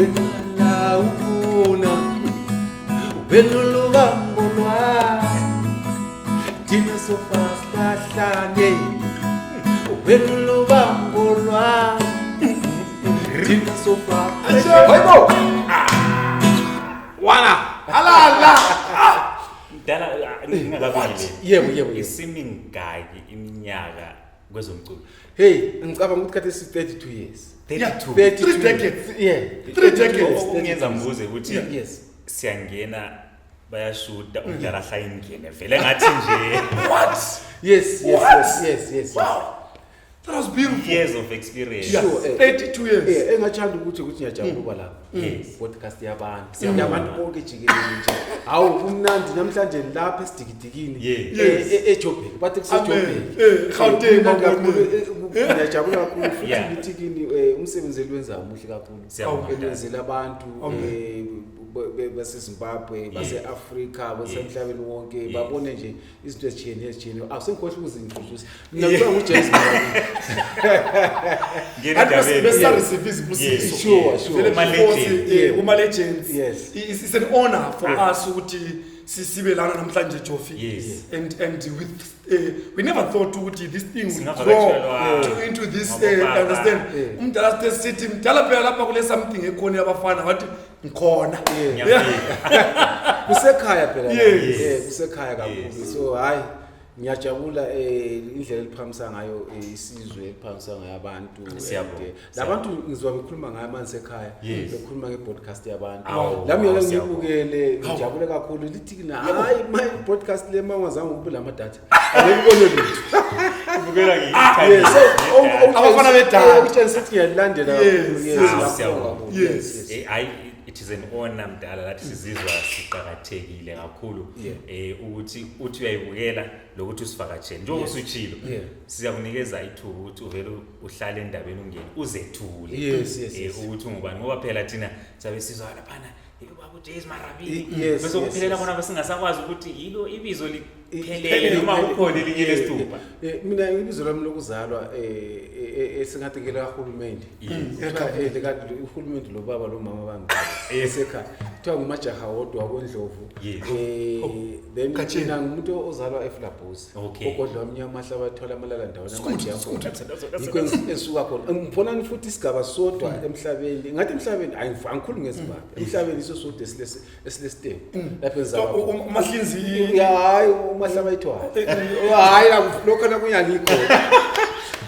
Wena la ukhona, wena lubambo lwami, thina sofa silahlane. Wena lubambo lwami, thina sofa. Hayibo! Wana halala. Mdala, ngingakabili. Yebo. Isimingaki iminyaka kwezomculo? Hey, ngicabanga ukuthi kade si 32 years. 32. 32 Three decades. Yeah. 3 decades. Okungenza ngibuze ukuthi siyangena, bayashuta, umdala hlala ingene vele ngathi nje. What? Yes. What? Yes. Wow, that was beautiful. Years of experience. Yeah. Sure, 32 years. Engathanda ukuthi ngiyajabula ukuba lapha. Podcast yabantu. Siyabonga. Yabantu bonke jikelele nje. Hawu, kumnandi namhlanje lapha esidikidikini. EJoburg. Bathi kuseJoburg. Amen. Gauteng, Kumnandi kakhulu, babone. ngiyajabula kakhulu futhi ngithi kini umsebenzi eliwenzayo muhle kakhulu. Siyabonga. Elwenzela abantu Amen. baseZimbabwe, base-Afrika, basemhlabeni wonke, babone nje izinto ezitshiyene ezitshiyene. Awu, sengikhohlwa ukuzi-introduce. Mina kuthiwa nguJames Marabi. Ngena Kanti endabeni. besa-receive izibusiso. Sure. Vele Kuma before legends. kuma-legends. It's an honor for us ukuthi sibe lana namhlanje, Jofi. And with we never thought ukuthi this thing would grow Singavakatshelwa into this ngabobaba. understand? Umdala sithe sithi, mdala, phela lapha kule something ekhona yabafana, wathi ngikhona. Ngiyafika. Kusekhaya phela la. Kusekhaya kakhulu. So hayi, ngiyajabula indlela eliphakamisa ngayo isizwe, eliphakamisa ngayo abantu. Siyabonga. And labantu ngizwa bekhuluma ngayo manje ekhaya, bekhuluma nge-podcast yabantu. Awu, Lami ngeke siyabonga. ngibukele, ngijabule kakhulu. Lithi kina hayi, my podcast le, mangazange ube lama data, angeke ubone lutho. Ubukela Yes, so nge-internet. Abafana bedata. okutshengisa ukuthi ngiyalilandela kakhulu. Yes. Ah, Ngiyabonga siyabonga. kakhulu. Yes. Hayi, it is an honor, mdala, lathi sizizwa siqakathekile kakhulu ukuthi uthi uyayibukela lokuthi usivakatshele njengoba usutshilo. Siyakunikeza ithuba ukuthi uvele uhlale endabeni, ungene, uzethule Yes, ukuthi ungubani, ngoba phela thina sabe sizwa laphana, "Eh, ubaba uJays Marabini," bese kuphelela khona, besingasakwazi ukuthi yilo ibizo liphelele noma kukhona elinye lesithupha. Mina ibizo lami lokuzalwa esingathi ke lahulumende. Kuthiwa, uhulumende lo baba lo mama bami esekhaya kuthiwa ngumajaha wodwa koNdlovu. Then Gatsheni. mina ngumuntu ozalwa eFlabhusi, ogodlwa amnyama ahlabathola amalala ndawonye, amajiya. Yikho ensuka khona. Ngibonani futhi isigaba sodwa emhlabeni, ngathi emhlabeni, angikhulumi ngeZimbabwe, emhlabeni iso sodwa esilesitembu lapho So, engizalwa khona. umahlinzi. Ya, hayi, umahlaba ithwala, hayi, lokho nakunyalikho,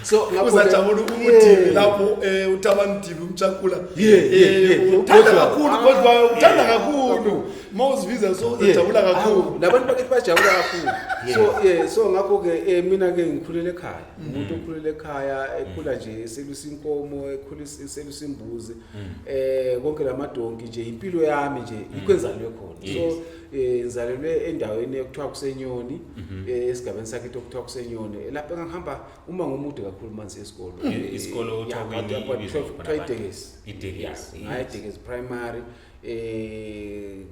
so ngakho-ke- Uzajabula umudibi lapho, uThabani umchakula. Yeah, Uthanda uGodlwayo. kakhulu Godlwayo, uthanda kakhulu uma uzibiza, so uzajabula kakhulu. Awu, nabantu bakithi bajabula kakhulu. So yeah, so ngakho-ke mina ke ngikhulele ekhaya, umuntu okhulele ekhaya, ekhula nje eselusa inkomo, ekhula eselusa imbuzi, konke lamadonki nje, impilo yami nje yikho engizalelwe khona. So ngizalelwe endaweni ekuthiwa kuseNyoni, esigabeni sakhe okuthiwa kuseNyoni, lapho engihamba uma ngomude kakhulu manje esikolo. Isikolo kuthiwa Yeah, kuyini about ibizo 12 khona kuthiwa abantu? iDekesi. IDekesi. Yeah, ngaya eDekesi Primary.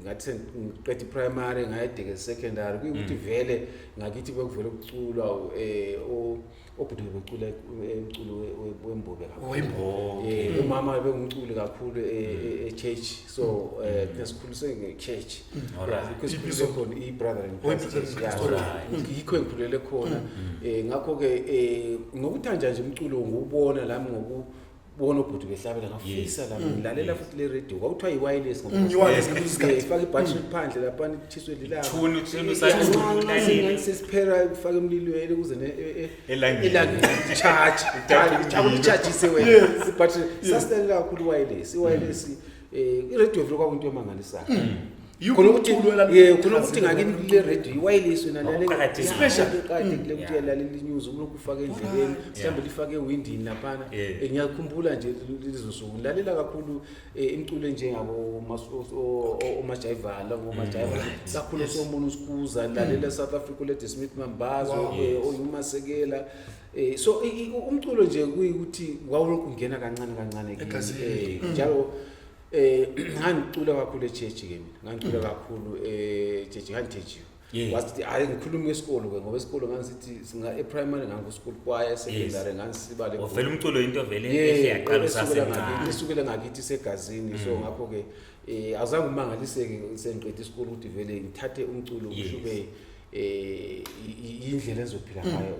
Ngathi sengiqeda i-primary, ngaya eDekesi Secondary. Kuyikuthi vele ngakithi bekuvele ukuculwa, obhuti becula umculo wembube kakhulu. Umama bengumculi kakhulu e-church, so thina sikhuliswe nge-church. Yikho esikhulele khona, i-Brethren Oh, Christ i-Brethren Church. Christ, Yeah, yikho engikhulele khona. Ngakho-ke ngokuthanda nje umculo, nguwubona lami, ngokubona obhuti behlabela, ngafisa lami. Ngilalela futhi le radio kwakuthiwa i-wireless ngoba I-wireless ngaleso sikhathi. Ifake ibhathri phandle laphana, itshiswe lilanga. Thuna, uthuna, ulayile. Sesiphera, ufake emlilweni ukuze Elangeni. elangeni charge uchargise wena ibhathri. Sasilalela kakhulu i-wireless, i-wireless, i-radio vele kwakuyinto emangalisayo. Yikho Khona ukuthi umculo khona ukuthi ngakini kule radio i-wireless wena lalela. Kwakuqakathekile. Special. Kuqakathekile ukuthi uyalalela i-news, ulokhu ufake endlebeni, mhlawumbe lifake ewindini laphana. Ngiyakhumbula nje lezo nsuku ngilalela kakhulu imiculo enjengabo oMajayivala, ngoMajayivala kakhulu, Solomon Skuza, ngilalela South Africa, uLadysmith Mambazo, oYumasekela. So umculo nje kuyikuthi wawulokhu ungena kancane kancane kimi. Egazini. Njalo ngangicula kakhulu e-church ke mina, ngangicula kakhulu e-church, ngangithethiwe. Wasithi hayi, ngikhuluma esikolo ke, ngoba esikolo ngangisithi singa e-primary ngangu-school choir, secondary ngangisibale. Vele umculo into vele ehle yaqala usasemncane. Esukela ngakithi, segazini. So ngakho-ke azange umangaliseke sengiqeda isikolo ukuthi vele ngithathe umculo kusho ube indlela engizophila ngayo.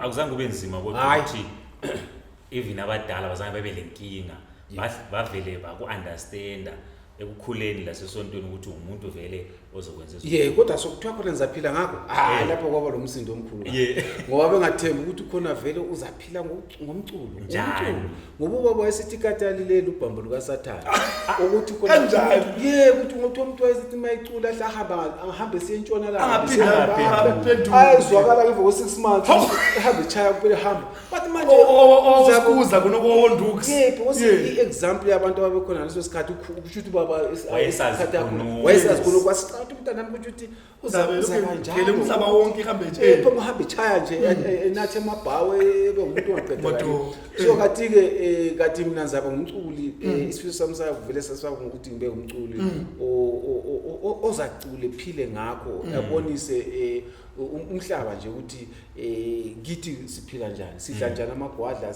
Akuzange kube nzima kodwa Hhayi. ukuthi even abadala bazange babe le nkinga, bavele baku-understanda ekukhuleni lasesontweni ukuthi umuntu vele ozokwenza Ye, kodwa sokuthiwa khona ngizaphila ngakho, hayi, lapho kwaba lo msindo omkhulu kabi. Ngoba bengathembi ukuthi khona vele uzaphila ngomculo. Njani? Ngomculo. Ngoba ubaba wayesithi ikatali leli ubhambo lukaSathane, ukuthi khona Kanjani? Ye, ukuthi ngokuthi umuntu wayesithi mayicula ahle ahamba ahambe siye entshonalanga. Angaphinde aphenduke. Ayizwakala ngemva kwe-6 months ehambe echaya kuphela ehamba, but manje Osikuza kunokowonduks. Yeah, because i-example yabantu ababekhona ngaleso sikhathi, kusho ukuthi ubaba Wayesazi isikhathi akhona, khonokho. wayesazi khona kwasicala ukuthi umntanami kusho ukuthi uzaba Phele njalo. umhlaba wonke ihambe nje. Phambi uhambe echaya nje, enathe amabhawe, ebe umuntu ongaqedakali. Moto. So kathi-ke kathi mina ngizaba ngumculi, isifiso sami savele sasifaka ngokuthi ngibe umculi ozacula ephile ngakho, abonise umhlaba nje ukuthi kithi siphila njani, sidla njani amagwadla,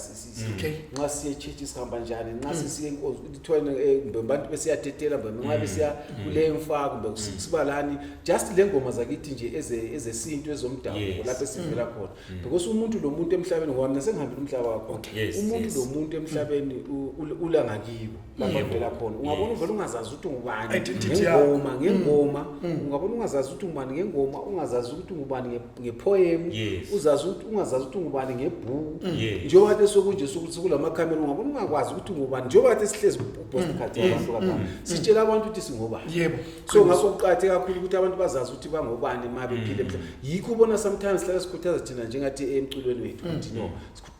nxa siye church sihamba njani, nxa sisiye inkonzo kuthiwa kumbe abantu besiyatetela, kumbe nxa besiya kule mfa, kumbe sibalani, just le ngoma zakithi nje ezesintu, ezomdabuko, lapho esivela khona, because umuntu lo muntu emhlabeni, ngoba mina sengihambile umhlaba wakho, umuntu lo muntu emhlabeni ula ngakibo lapho avela khona. Ungabona uvele ungazazi ukuthi ungubani Identity yakho. ngengoma. Ungabona ungazazi ukuthi ungubani ngengoma, ungazazi ukuthi ungubani ngepoem, uzazi ukuthi ungazazi ukuthi ungubani ngebhuku. Njengoba kade sokunje sekulamakhamera, ungabona ungakwazi ukuthi ungubani, njengoba kade sihlezi kupostcard yabantu kapha sitshela abantu ukuthi singobani. So ngakho kuqakatheke kakhulu ukuthi abantu bazazi ukuthi bangobani ma bephila emhlabeni. Yikho ubona sometimes sihlala sikhuthaza thina njengathi emculweni wethu ukuthi no,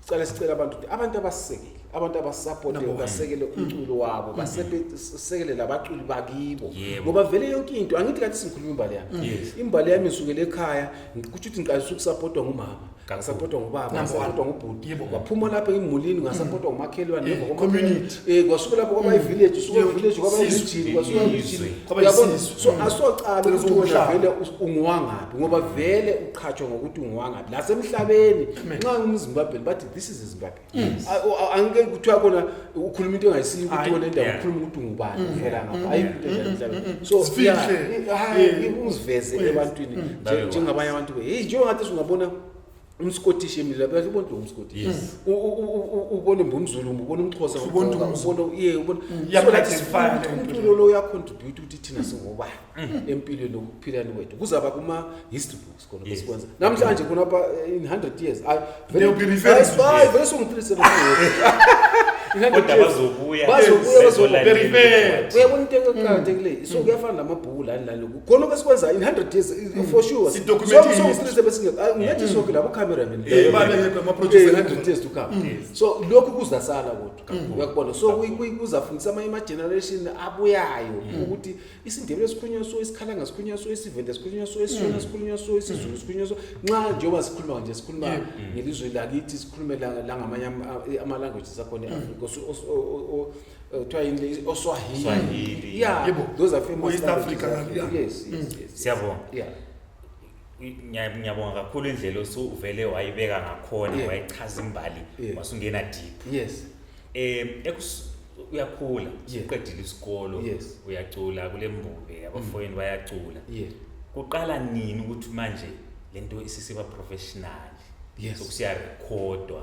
sicela sicela abantu ukuthi abantu abasisekele, abantu abasupporte, Number one. basekele umculo wabo, basekele labaculi bakibo, ngoba vele yonke into, angithi kathi singikhuluma imbali yami, imbali yami isukele ekhaya. Kusho ukuthi ngiqalisa ukusupportwa ngumama, ngasupportwa ngubaba, Number one. ngasupportwa ngubhuti, waphuma lapha emulini, ngasupportwa ngumakhelwane, ngemva Community. Kwasuka lapho kwaba i-village, suka i-village kwaba Sizwe. i-region, kwasuka Izwe. i-region. Kwaba Uyabona? isizwe. So asocala Cela ukuthi wena umhlaba. vele unguwangaphi, ngoba vele uqhatshwa ngokuthi unguwangaphi lasemhlabeni. Nxa ngumZimbabwe bathi this is Zimbabwe. Angeke kuthiwa khona ukhuluma into engayisiyo ukuthi Hayi. wena indawo ukhuluma ukuthi ungubani uvela ngapha, ayikho into enjalo emhlabeni. So Zifihle. yeah, hayi, uziveze ebantwini Babe njengabanye abantu. Hey, njengoba ungabona umScottish emile lapha, ubona ukuthi umScottish, ubone mbumZulu, ubone umXhosa, Ubone ugqoka, umZulu. ubone, yeah, ubone. Iyaku So that is identify ukuthi le nto. umculo lo uyacontribute ukuthi thina singobani empilweni nokuphilani kwethu, kuzaba kuma-history books khona besikwenza namhlanje khonapha in 100 years. Ayi, They'll be referring to hayi, vele songu-37. Kodwa bazobuya Bazobuya, bazobuya. bezolandela Be-refer. incwadi. Uyabona into eqakathekileyo? So kuyafana namabhuku lani lani, khona besikwenza in 100 years for sure. Si-document i-history. Ngathi sonke labo cameraman Babengekho ama-producer. 100 years to come. So lokhu kuzasala kodwa, uyakubona? So kuzafundisa amanye ama-generation abuyayo ukuthi isiNdebele sikhulunywa so, isiKhalanga sikhulunywa so, isiVenda sikhulunywa so, isiShona sikhulunywa so, isiZulu sikhulunywa so. Nxa njengoba sikhuluma nje, sikhuluma ngelizwe lakithi, sikhulume langamanye ama-languages akhona e-Afrika, kuthiwa yini le, oSwahili. Swahili. Yeah, those are famous East languages. Africa, yeah. Yes. Siyabonga. Yeah. Ngiyabonga kakhulu indlela osuvele wayibeka ngakhona, wayichaza imbali, wasungena deep. Uyakhula, uqedile isikolo, uyacula kule mbube, abafowenu bayacula. Kuqala nini ukuthi manje lento isisiba professional, sokusiyarekhodwa,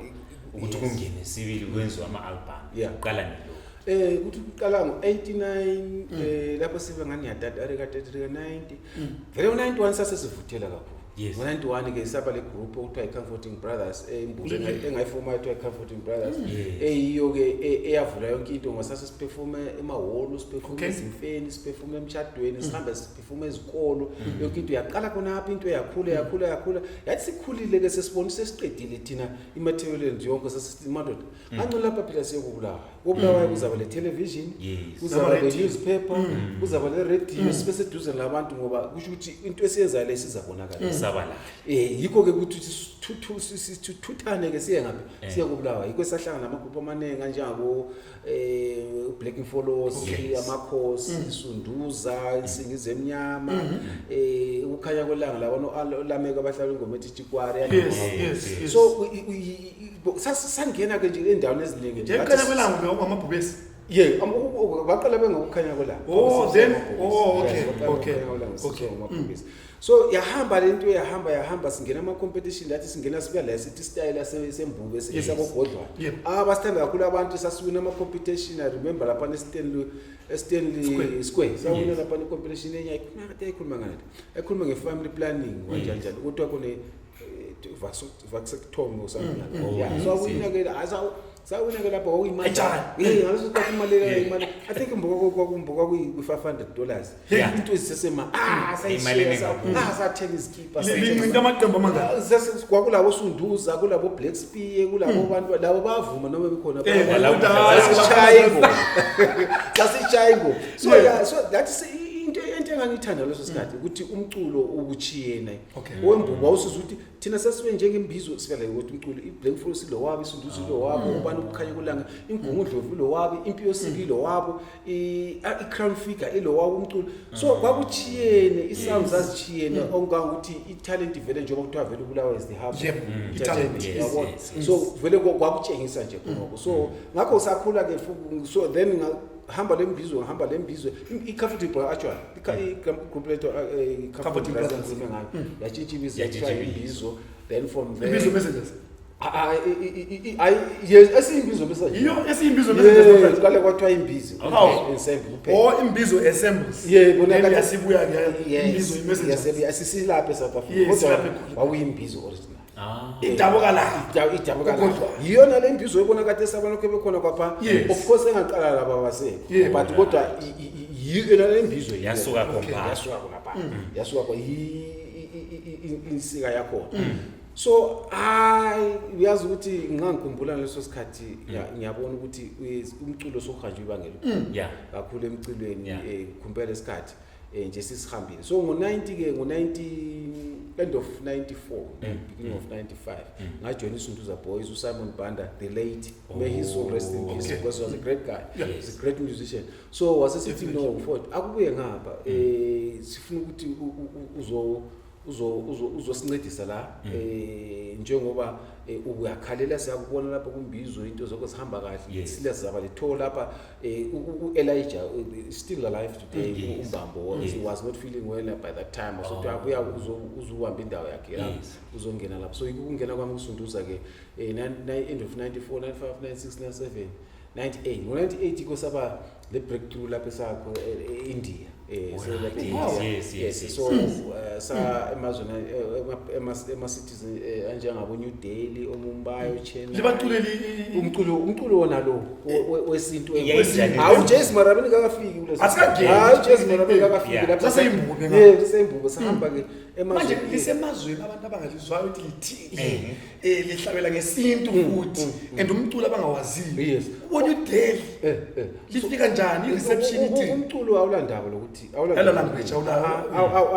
ukuthi kungene sibili kwenziwe ama-album? Kuqala nini lokho? Kuthi kuqala ngo-89, lapho sibe ngani yatatarika tatarika 90, vele ngo-91 sase sivuthela kakhulu. Ngo-91 ke saba le group okuthiwa i-Comforting Brothers, imbube engayifoma ekuthiwa i-Comforting Brothers, eyiyo ke eyavula yonke into, ngoba sase siperforme emahholo, siperforme ezimfeni, siperforme emshadweni, sihambe siperforme ezikolo. Yonke into yaqala khonapho, into yakhula, yakhula, yakhula, yathi sikhulile ke, sesibona sesiqedile thina i-material yonke, sesithi madoda, angcono lapha phela siye kubulawayo. KoBulawayo kuzaba le television, kuzaba le newspaper, kuzaba le radio, sibe seduze nabantu, ngoba kusho ukuthi into esiyenzayo le sizabonakala. Sabalala. Yikho ke ukuthi sithuthane ke siye ngaphi, siye koBulawayo. Yikho sahlangana namagruphu amaningi anjengabo Black Follows, Amakhosi, Sunduza, Insingizi Emnyama, ukukhanya kwelanga, labo Lameka abahlala ingoma ethi Chikwari. Yes. So sasangena ke nje endaweni eziningi. Nje kukhanya kwelanga amabhubesi. Yeah, baqala bengokukhanya kwelanga. Oh, then oh okay. So yahamba lento, yahamba yahamba, singena ama competition lathi singena sibuya la sithi style sembube sabogodlwana. Abasithanda kakhulu abantu, sasiwina ama competition. I remember lapha eStanley eStanley Square sawina lapha i competition enye ayikhuluma kade ayikhuluma ngale, ekhuluma nge-family planning kanjani njani, ukuthi khona vasectomy or something like that. Yeah, so awina ke sawina ke lapho kwakuyimali. Ejani. Yeah, ngaleso sikhathi imali imali I think imbuka kwakumbuka kuyi-$500. Into ezisesema Imali eningi kakhulu. Sathenga izikipa. Lincinta amaqembu amangaki? Kwakulabo Sunduza, kulabo Black Spear, kulabo bantu labo bavuma noma bekhona. Sasishaya ingoma, sasishaya ingoma. So yeah, so that is into engangithanda leso sikhathi, ukuthi umculo ukuchiyena owembubo wawusiza ukuthi thina sasibe njengembizo sivele ukuthi umculo i-Black Forest ilo wabo, iSunduza ilo wabo, ubani ukukhanya kulanga, iMgungundlovu ilo wabo, impi yosiko ilo wabo, i-Crown Figure ilo wabo umculo. So kwakuchiyene, i-sound zazishiyene, okungangokuthi i-talent vele, njengoba kuthiwa vele uBulawayo is the hub of I-talent. Yabona? So vele kwakutshengisa nje khonokho. So ngakho sakhula ke so then ngahamba lembizo, ngahamba lembizo, i-Comfortable actually i-group lethu, Comforting i-Comforting Brothers. Brothers ngayo yatshintsha ibizo, Yatshintsha kuthiwa ibizo. imbizo. Then from there Imbizo Messengers. Ah, yes, esiyimbizo message. Yiyo esiyimbizo Messengers namhlanje. Qale kwathiwa imbizo ensemble kuphela. Oh, imbizo assembles. Yeah, bona Then yasibuya ke Yes, imbizo i-messengers. yasebuya. Sisilapha eSouth Africa. Yes, Kodwa silapha eGoli. kwakuyimbizo original. Idabuka la. Idabuka la. Kodwa. Yiyona le mbizo oyibona kade sabantu bekhona kwapha. Yes. Of course engaqala laba basekho. But kodwa yiyona le mbizo yiyo. Yasuka khona. Yasuka khona pha. Yasuka kwa insika yakhona. So hayi, uyazi ukuthi ngangikhumbula ngaleso sikhathi, ngiyabona ukuthi umculo sokuhanjwa ibangela kakhulu emculweni. Khumbula lesikhathi nje sisihambile. So ngo-90 ke, ngo-90, end of 94, beginning of 95, ngajoyina iSunduza Boys. USimon Banda, the late, may his soul rest in peace, because he was a great guy. He's a great musician. So wasesithi, "No mfowethu, akubuye ngapha, sifuna ukuthi uzo uzo uzo uzosincedisa la, njengoba uyakhalela, siyakubona lapha kumbizo, into zonke zihamba kahle." Sile sizaba letho lapha, u-Elijah is still alive today. Umbambo was not feeling well by that time, so abuya uzuhamba indawo yakhe la, uzongena lapho. So ukungena kwami kuSunduza ke, end of 94, 95, 96, 97, 98, ngo-98 iko saba le breakthrough lapho esakho e-India, so lapha e-India. So sa emazweni, ema-cities anjengabo New Delhi, oMumbai, oChennai. Libaculeli Umculo wona lo wesintu. Yayinjani? Hawu, Jesu Marabini kakafiki kuleso. Asikangeni. Hayi, Jesu Marabini kakafiki lapho. Saseyimbubo. Yebo, saseyimbubo, sahamba ke Manje emazweni. lisemazweni abantu abangalizwayo ukuthi lithini, lihlabela ngesintu futhi and umculo abangawaziyo. Ubona uDelhi, lifika njani i-reception, ithini? Umculo awulandaba lokuthi Awula language,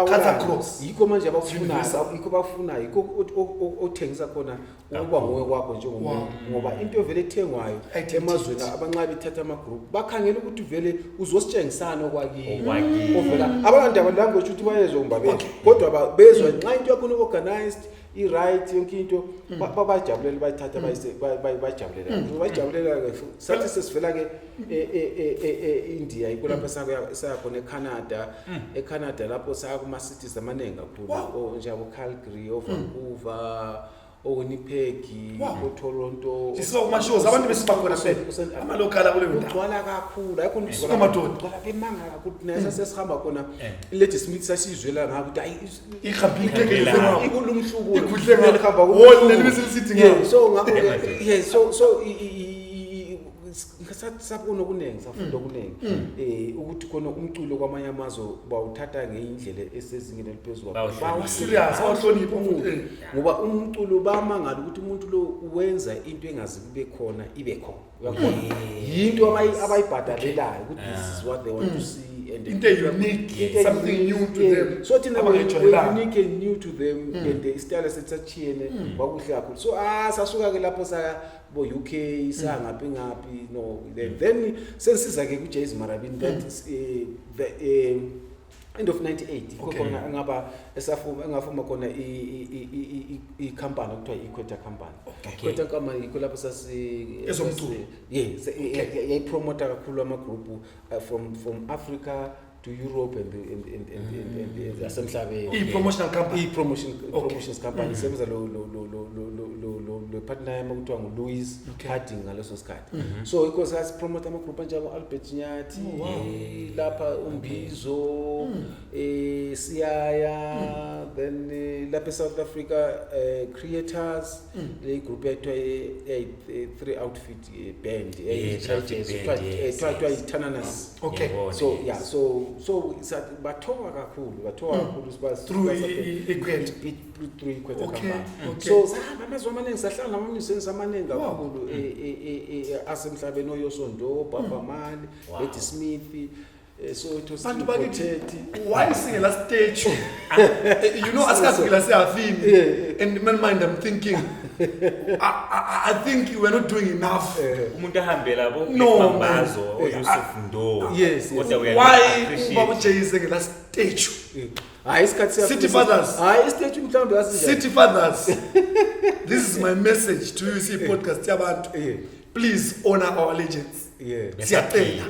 cuts across. Yikho manje abafunayo. Universal. Yikho bafunayo, yikho othengisa khona ukuba nguwe kwakho njengomuntu, ngoba into vele ethengwayo Identity. emazweni, abanxa bethatha ama-group, bakhangela ukuthi vele uzositshengisana okwakini. Okwakini. Ovela abanandaba language ukuthi bayezwa kumba bezwa, kodwa bezwa nxa into yakhona organized, i-right, yonke into, bajabulela, bayithatha, bayijabulela, bayijabulela-ke. Sathi sesivela-ke e-India, yikho lapho saya khona eCanada. ECanada lapho saya kuma-cities amaningi kakhulu, njengabo-Calgary, o-Vancouver, o-Winnipeg, o-Toronto. Sisuka kuma-shows abantu besiba khona phela amalokhala kuleyo ndawo. Kugcwala kakhulu, ayikho. Suka madoda. Kugcwala bemanga kakhulu. Thina sasesihamba khona iLadysmith, sasiyizwela ngako ukuthi hayi, Ihambile. Ihambile. Ikulumhlubulo. Iguhle ngapha. Lihamba Oh, leli bese lisithi ngapha. Yeah, so ngakho Yeah. yeah, so Sabona okuningi, safunda okuningi, ukuthi khona umculo kwamanye amazwe bawuthatha ngeyindlela esezingeni eliphezulu kakhulu. Bawuhlonipha. Serious, bawuhlonipha futhi. Ngoba umculo bamangala ukuthi umuntu lo wenza into engazi kube khona, ibe khona, uyabona, yinto abayibhadalelayo ukuthi this is what they want to see and Into e-unique, Into something unique, new to them, So thina abangayijwayelanga. we're unique and new to them and isitayela sethu sachiyene, kwakuhle kakhulu. So sasuka ke lapho saya bo UK, sangaphi ngaphi, no, then sensiza ke ku Jeys Marabini. That is the end of 98, yikho khona engaba esafuma, engafuma khona i company okuthiwa i-Equator Company. Equator Company, yikho lapho sasi Ezomculo. Yes, yayipromota kakhulu ama-group from Africa to Europe and yasemhlabeni. I-promotional company. I-promotion promotions company, isebenza lo partner yami okuthiwa ngu-Louis Harding ngaleso sikhathi. So yikho sasipromota ama-group anjalo, Albert Nyathi, lapha uMbizo, Siyaya, then lapha eSouth Africa, Creators, le group yayithiwa three outfit band. Yeah, Three Outfit Band, yes, Kuthiwa yes. yi-Tananas. Ngiyabona, So yes. yeah, so bathoka kakhulu, bathoka kakhulu Through i-Equator. Through i-Equator company. So sahamba amazwe amaningi, sahlala nama-musicians amaningi kakhulu asemhlabeni, oyosondo Baba Mali, Ladysmith, so it was Bantu bakithi, Quartet. why singela statue? Asikazikila siyafini. And in my mind I'm thinking, I think we're not doing enough. Umuntu ahambe labo No, man. Mambazo, oYusuf Ndo. Yes. Kodwa we are Why appreciate- ubaba uJay engela statue? Hayi, isikhathi siyafika. City Fathers. Hayi, istatue mhlawumbe yasinjani. City Fathers, this is my message to you. See podcast yabantu. Please honor our legends. Siyacela.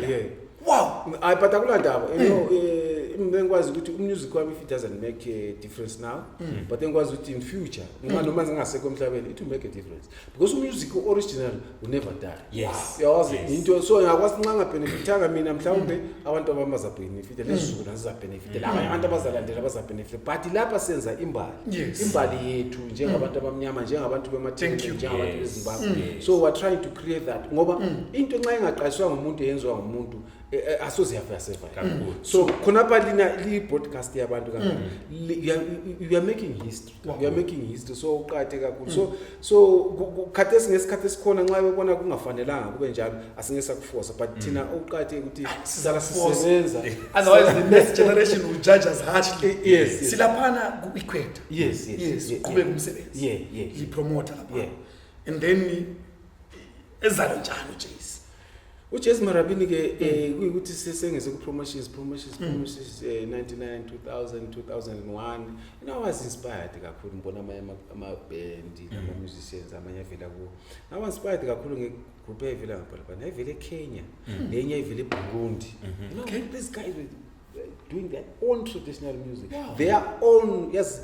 Wow. Hayi, but akulandaba, mina ngikwazi ukuthi umusic wami, if it doesn't make a difference now, but engikwazi ukuthi in future, noma ngingasekho emhlabeni, it will make a difference because umusic original will never die. Uyawazi into, so ngiyakwazi nxa ngabenefithanga mina, mhlawumbe abantu abamazabhenefitha, lesizukulwane sizabenefitha, labanye abantu abazalandela bazabhenefitha, but lapha senza imbali, imbali yethu njengabantu abamnyama, njengabantu Thank you. njengabantu beZimbabwe. So we're trying to create that, ngoba into nxa ingaqaliswa ngumuntu, yenziwa ngumuntu, asoze yafa yasurvive. Kakhulu. So khonapha lina liyi-broadcast yabantu kangaka. You are making history. You are making history, so uqakatheke kakhulu. So khathesi ngesikhathi esikhona, nxa bebona kungafanelanga kube njalo, asingeke sakuforsa, but thina okuqakatheke ukuthi sihlala Sizakuforsa. sisebenza. Otherwise the next generation will judge us harshly. Yes. Silaphana ku-Equator. Yes. Uqhubeka umsebenzi. Lipromota lapha. And then ezalo njani uJays? uJeys Marabini ke, kuyikuthi sesengeze ku promotions, promotions, promotions, 99, 2000, 2001. I was inspired kakhulu ngibona amanye ama-band nama musicians amanye avela ku, I was inspired kakhulu ngegroup eyayivela ngapha lapha, yayivela eKenya, lenye ayivela eBurundi. These guys were doing their own traditional music, their own, yes,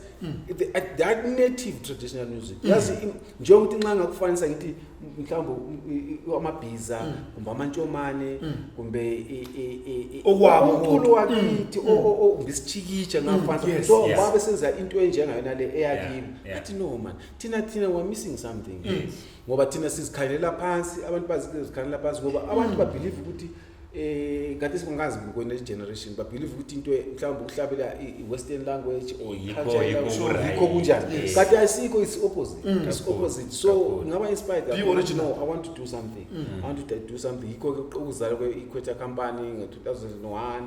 that native traditional music. Yazi, njengokuthi nxa ngakufanisa ngithi mhlawumbe amabhiza kumbe amantshomane kumbe Okwabo umculo kodwa. wakithi, kumbe isitshikitsha ngakufanisa. So babe senza into enjengayona le eyakini. Athi no man, thina we're missing something, ngoba thina sizikhalela phansi, abantu bazikhalela phansi, ngoba abantu babelieve ukuthi ngathi singazi kwena generation, babelieve ukuthi into mhlawumbe ukuhlabela i-western language or culture Yikho language, ku-right. yikho kunjani. Kanti asikho, it's opposite, it's Kakhulu, opposite. So kakhulu. ngaba inspired Be kakhulu. original. No, I want to do something, I want to do something. Yikho ke ukuzalwa kwe-Equator Company nge-2001.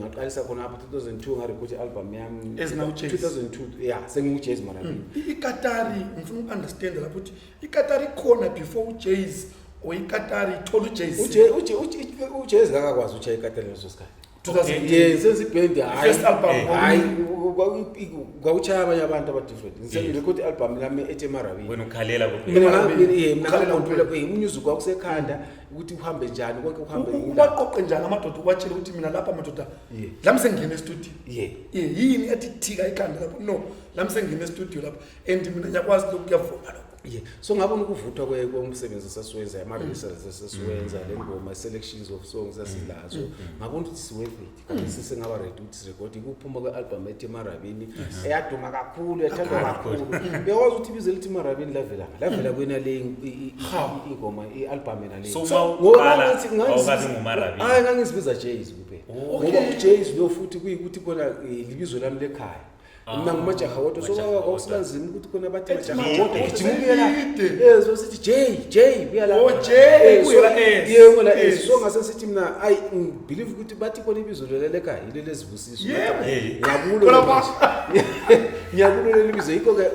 Ngaqalisa khona apha 2002, ngarekhodi i-album yami. As now Jays. 2002, yeah, senginguJays Marabini. Ikatari, ngifuna uku-understanda lapho ukuthi ikatari ikhona before uJays or ikatari ithola uJays? UJays kakakwazi utshaya ikatari leso sikhathi. 2002. Ye, senza ibhendi, hhayi. First album. Hhayi, kwakutshaya abanye abantu aba-different. Ngirekhodi i-album lami ethi Marabini. Wena ukhalela Mina kuphela. mina Ukhalela ngacontrola kuphela. umusic kwakusekhanda ukuthi uhambe njani, konke kuhambe Ubaqoqe njani amadoda, ubatshele ukuthi mina lapha madoda lami sengingena estudio? Yini ethi thika ikhanda lapho, no, lami sengingena estudio lapho and mina ngiyakwazi lokhu, kuyavuma lokho? Yeah. So ngabona ukuvuthwa komsebenzi esasiwenza, ama-rehearsals esasiwenza, le ngoma, selections of songs esilazo, ngabona ukuthi si-worth it. Kanti sesingaba ready ukuthi sirekhode. Ukuphuma kwe-album ethi Emarabini, eyaduma kakhulu, yathandwa kakhulu. Uyakwazi ukuthi ibizo elithi Marabini lavela lavela kwena le ingoma, i-album yena le. So uma Ngoba uqala awukabi nguMarabini? Hayi, ngangizibiza Jays kuphela, ngoba uJays lo futhi kuyikuthi khona libizo lami lekhaya. Mina ngumajaha wodwa, so Majaha wodwa. kwakusibanzima ukuthi khona bathi Ethi majaha Majaha wodwa, wodwa, gijima ubuye la. selide. So sithi J J, buya la. Oh, J, buya la S. Yebo, la S. S. So ngase sithi mina, ayi, ngibelieve ukuthi bathi khona ibizo lelo lekhaya yilelo lezibusiso. Ngiyakulo Khona lelo Ngiyakulo leli bizo, yikho-ke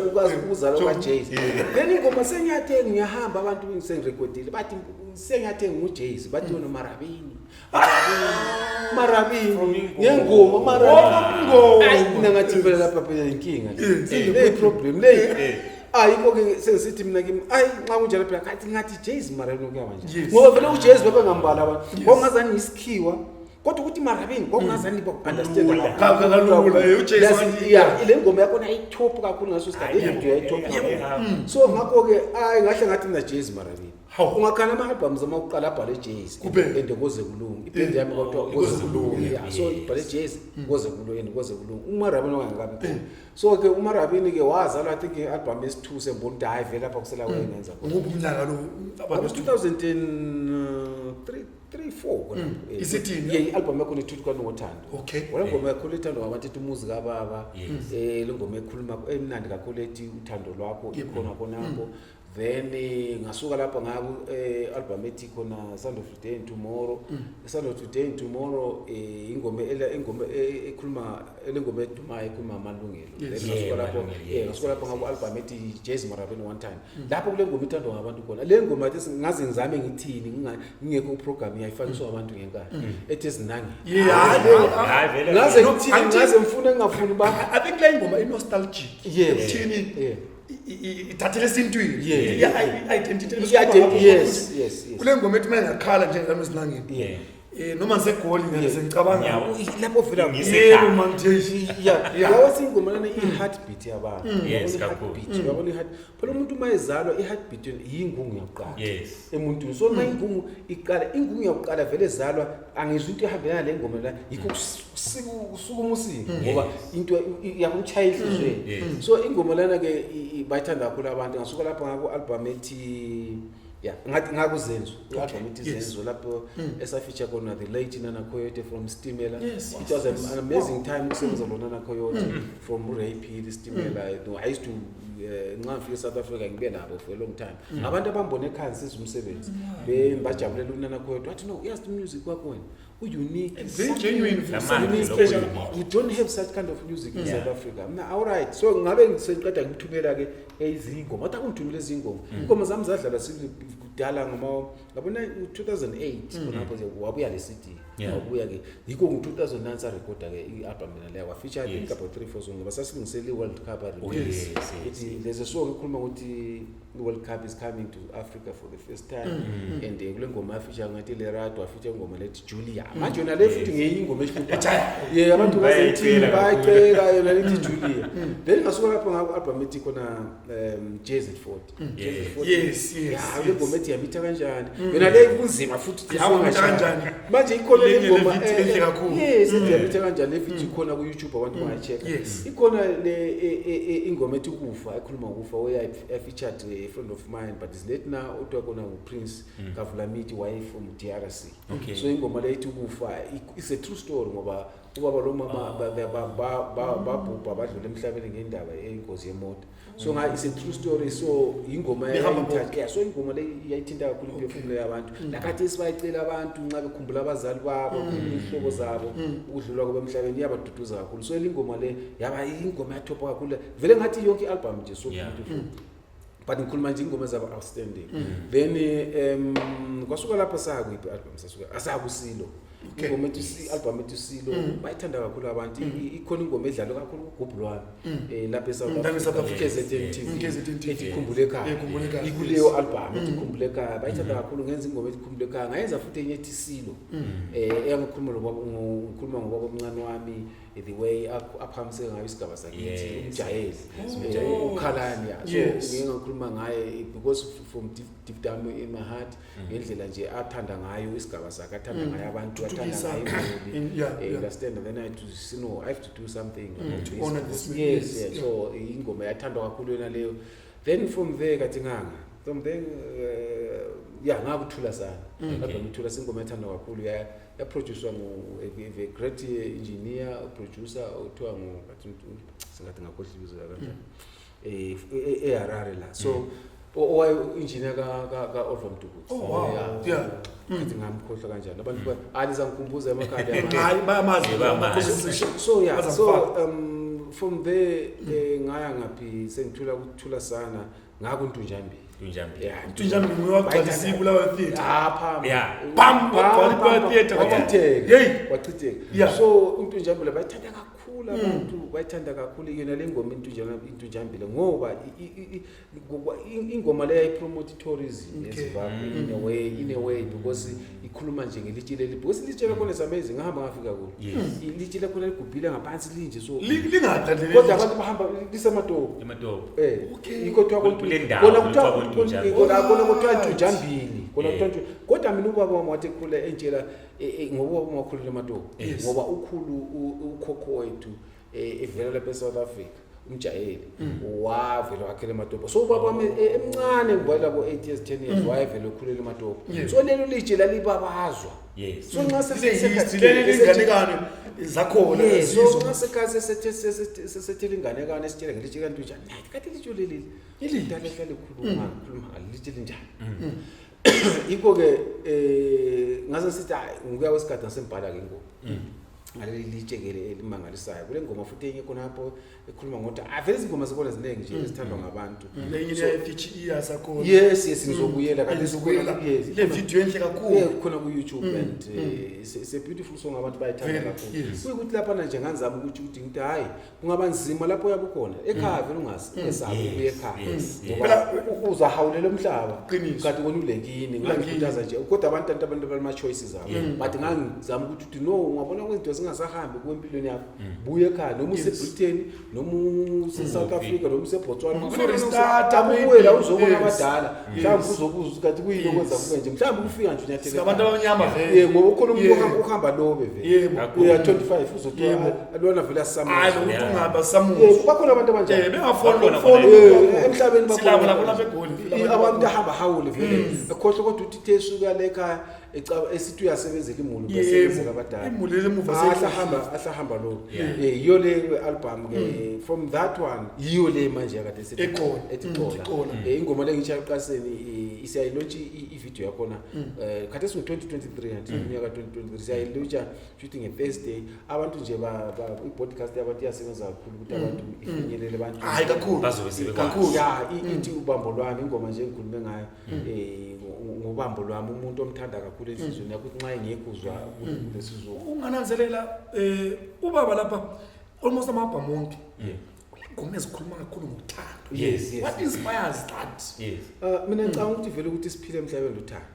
ukwazi ukuzalwa kwa-Jays. Then ingoma sengiyathenga, ngiyahamba, abantu sengirekhodile, bathi sengiyathenga nguJays, bathi yona Marabini, Marabini, Marabini ngengoma Marabini. Ngoma. Ayi, mina ngathi phela lapha phela inkinga le, le problem le. Ayikho-ke, sengisithi mina kimi, ayi, nxa kunjalo phela ngathi Jays Marabini kuyaba nje, ngoba vele uJays bebengambali abantu, kwakungazani isikhiwa, kodwa ukuthi Marabini kwakungazani baku-understand. Kalula, uJays Ya, ile ngoma yakhona ayitop kakhulu ngaso sikhathi, ividiyo yayitop kakhulu. So ngakho-ke, ayi, ngahle ngathi mina Jays Marabini. Ungakhala ama-albums amakuqala abhale Jays Kuphela. and Koze Kulungu, ibhendi yami kwathiwa Koze Kulungu. Yeah, so ibhale Jays, Koze Kulungu and Koze Kulungu, uMarabini wangakabi khona. So-ke uMarabini-ke wazalwa, I think, i-album yesi-two, sengibona ukuthi hhayi, vele lapha kusela kwengenza khona. Nguphi umnyaka lo? Abo 2003, 3, 4 khona. Isithini? Yeah, i-album yakhona ithuthuka ngothando. Wona ngoma yakhulu ethandwa ngabantu ethi Umuzi Kababa. Le ngoma ekhuluma emnandi kakhulu ethi Uthando Lwakho ikhona khonapho. Then ngasuka lapha ngaku album ethi khona Sound of Today and Tomorrow. Sound of Today and Tomorrow, ingoma ekhuluma lengoma edumayo ekhuluma amalungelo. Then ngasuka lapho Amalungelo, ngasuka lapho ngaku album ethi Jazz Marabini One Time. Lapho kule ngoma ithandwa ngabantu khona. Le ngoma athi ngaze ngizame ngithini, ngingekho ku program, iyayifakiswa abantu ngenkani. Ethi Ezinangi. Yeah. Hayi, vele. Ngaze No, ngithini, ngaze ngifune ngingafuni ba I think le ngoma i-nostalgic. Ekuthini ithathele esintwini. I-identity. Yes. Kule ngoma ethi uma ingakhala njengami ezinangeni. Noma ngisegoli ngeke sengicabanga. Lapho vela Ngisekhaya. Yebo man nje. Yawathi ingoma lana i-heartbeat yabantu. Yes, Uyabona kakhulu. i-heartbeat, uyabona i-heart. Phela umuntu uma ezalwa, i-heartbeat yingungu yakuqala emuntwini. So uma ingungu iqala, ingungu yakuqala vele ezalwa, angizwa into ehambelana le ngoma la, yikho kusukuma usiko, ngoba into yakumchaya enhliziyweni. So ingoma lana ke bayithanda kakhulu abantu. Ngasuka lapho ngaku album ethi, yeah, ngathi ngakuzenzo, i-album ethi Zenzo, lapho esafeature khona the late Nana Coyote from Stimela. It was an amazing time ukusebenza lo Nana Coyote from Ray P Stimela. No, I used to nxa ngifike eSouth Africa ngibe nabo for a long time. Abantu abambone ekhaya ngisiza umsebenzi, bajabulela uNana Coyote, wathi, "No, uyazi music wakho wena u-unique." And very genuine for Lamanje something lokhu special. unique. We don't have such kind of music in South Africa. Mina, all right, so ngabe ngiseqeda ngithumela ke izingoma, wathi akungithumele izingoma. Ingoma zami zadlalwa sibili kudala ngama ngabona 2008 khonapho nje wabuya le CD. Wabuya ke, yikho ngo-2009 sarekhoda ke i-album mina leyo, wafeature I think about 3, 4 songs, ngoba sasilungisele i-World Cup. Oh, yes. Ithi there's a song ekhuluma ukuthi i-World Cup is coming to Africa for the first time, and kule ngoma yafeature ngathi Lerato, wafeature ingoma lethi Julia. Manje yona le futhi ngenye ingoma ehluphayo, yeah, abantu Bayayicela bazothini, kakhulu. bayayicela yona lethi Julia. Then ngasuka lapho ngaku album ethi khona Jazz at 40. Jazz at 40. Yeah, le ngoma ethi Yamitha Kanjani, yona le kunzima futhi ukuthi Yamitha isingashaya. Kanjani. Manje ikhona le Lenye ngoma le video enhle kakhulu. Yes, ethi Yamitha Kanjani, le video ikhona ku YouTube, abantu bangayi-check. Ikhona le ingoma ethi Ukufa, ekhuluma ngokufa, where I featured a friend of mine, but is late now, othiwa khona nguPrince Kavulamithi, wife from DRC. So ingoma le ethi Ukufa it's a true story, ngoba ubaba lo mama babhubha, badlula emhlabeni ngendaba eyingozi yemoto. So nga it's a true story, so ingoma Behamba bonke. yeah, so ingoma le iyayithinta kakhulu imphefumulo yabantu. Lakathi sibayicela abantu nxa bekhumbula abazali babo, iy'hlobo zabo, ukudlula kwabo emhlabeni, iyabaduduza kakhulu. So le ingoma le yaba ingoma yathopha kakhulu vele, ngathi yonke i-album nje so beautiful, but ngikhuluma nje ingoma zabo outstanding. Then kwasuka lapho saya kuyiphi album, sasuka asakusilo. Ingoma ethi i-album ethi Silo bayithanda kakhulu abantu. Ikhona ingoma edlalwe kakhulu kugubhu lwami lapha eSouth Lapha eSouth Africa, Africa. KZN TV, KZN TV. ethi Khumbula Ekhaya. Khumbula Ekhaya, Ikuleyo album ethi Khumbula Ekhaya bayithanda kakhulu. Ngenza ingoma ethi Khumbula Ekhaya, ngayenza futhi enye ethi Silo, eyangikhuluma nobaba, ngikhuluma ngobaba omncane wami, the way aphakamiseke ngayo isigaba sakithi, umjayeli, ukhalani, ya. So ngike ngakhuluma ngaye because from deep down in my heart, ngendlela nje athanda ngayo isigaba sakhe, athanda ngayo abantu, athanda Thuthukisa. ngayo imuli. Understand? And then I to see, no, I have to do something about To this honor because this man. Yes, yeah. So ingoma yathandwa kakhulu yona leyo. Then from there kathi nganga from there, yeah, ngakuthula sana. Album ithula singoma ethandwa kakhulu, ya yaproducewa ngu a great engineer producer othiwa ngu ngathi singathi ngakhohlwa ibizo kanjani, eHarare la, so owaye engineer ka Oliver Mtukudzi. Oh, wow. Yeah. Ngathi ngamkhohlwa kanjani abantu alizangikhumbuza emakhaya amanye. Hayi, bayamazi. Bayamazi. So yeah, so Bazamfaka. From there, ngaya ngaphi, sengithula kuthula sana ngakuntunjambili. Tunjambili. Yeah. Tunjambili nguye wagcwalisa iBulawayo Theatre. Apha. Bam, wagcwala iBulawayo Theatre ngoba- Wachitheka. Hey. Wachitheka. So untunjambili bayithanda kakhulu abantu, bayithanda kakhulu yona le ngoma intunjambili, ngoba ingoma le yayipromote tourism eZimbabwe in a way, because ikhuluma nje ngelitshe leli, because ilitshe lakhona is amazing. Ngahamba ngafika kulo. Ilitshe lakhona ligubhile ngaphansi linje, so Lingaphi leli? Kodwa abantu bahamba lisematopo. Ematopo. Yikho kuthiwa Kule ndawo kona kuthiwa kuthiwa kontunjambili. kona kuthiwa Ntunjambili, kona kuthiwa kodwa mina ubaba wami wathi ekhula entshela, ngoba ubaba wami wakhulela ematopo, ngoba ukhulu ukhokho wethu, evela lapha eSouth Africa, umjayeli wavela wakhela ematopo. So ubaba wami, emncane, ngibala ko 8 years, 10 years, wayevela ekhulela ematopo. So lelo litshe lalibabazwa. So nxa Line-history, leli inganekwane zakhona. Yes, so zizo. nxa sekhathi sesethela inganekwane, esitshela ngelitshe kantunjani, hayi, kathi ilitshe leli Iliphi? dala hlale khuluma khuluma ngalitshe linjani. Yikho-ke ngase sithi hayi, ngokuya kwesikhathi ngasembhala-ke ingoma ngaleli litshe-ke elimangalisayo. Kule ngoma futhi enye khonapho ekhuluma ngokuthi vele izingoma zikhona ziningi nje ezithandwa ngabantu. Lenye leya feature iyasakhona. Yes, ngizobuyela kanti. Ngizobuyela. Yes. Le video enhle kakhulu. Yeah, khona ku-YouTube, and it's a beautiful song, abantu bayithanda kakhulu. Kuyikuthi laphana nje ngangizama ukuthi ngithi hhayi, kungaba nzima lapho uyabe ukhona ekhaya, vele ungasabi ukuya ekhaya, ngoba uzahawulela umhlaba. Qiniso. Kanti wena ulekini. Ngangikhuthaza nje, kodwa abantu banama-choices abo, but ngangizama ukuthi no, ungabona kwezinto zingasahambi kuempilweni yakho, buye ekhaya, noma use-Britain, noma use-South Africa, noma use-Botswana. Uzo-restart-a maybe. Ubuye la uzobona abadala, mhlawumbe uzobuza ukuthi kanti kuyini okwenza kube nje, mhlawumbe ukufika nje unyathele Singabantu ekhaya. abamnyama vele. Yeah, ngoba ukhona umuntu ohamba lobe vele. Uya 25 uzothiwa alona vele Hayi, asamuzwa. lokuthi ungabe Yeah, asamuzwa. bakhona abantu abanjalo. Bengafoni Bakhona foni. khona. Emhlabeni bakhona. Silabo lapho lapha eGoli. Abantu ahamba hawule vele ekhohlwa, kodwa uthi ithe esuka le ekhaya esithi uyasebenzela imuli, uyasebenzela abadala. Imuli emuva. Ahla hamba, ahla hamba lo. Yiyo le album ke. From that one, yiyo le manje yakade esithi Ekhona. ethi Xola. Xola. Ingoma le ngitsha eqaseni, siyayilaunch i-video yakhona khathesi ngo-2023, ngathi iminyaka 2023 siyayilauncha shooting nge-Thursday. Abantu nje i-podcast yabantu iyasebenza kakhulu ukuthi abantu ifinyelele abantu. Hayi, kakhulu. Bazobe sebekwazi. Kakhulu. Ya, ithi ubambo lwami, ingoma nje engikhulume ngayo, ngobambo lwami, umuntu omthanda kakhulu enhliziyweni yakho, ukuthi nxa engekho uzwa kulesizungu. Ungananzelela, ubaba lapha almost ama-album wonke ingoma ezikhuluma kakhulu ngothando. Yes. What inspires that? Yes. Mina ngicabanga ukuthi vele ukuthi siphile emhlabeni luthando.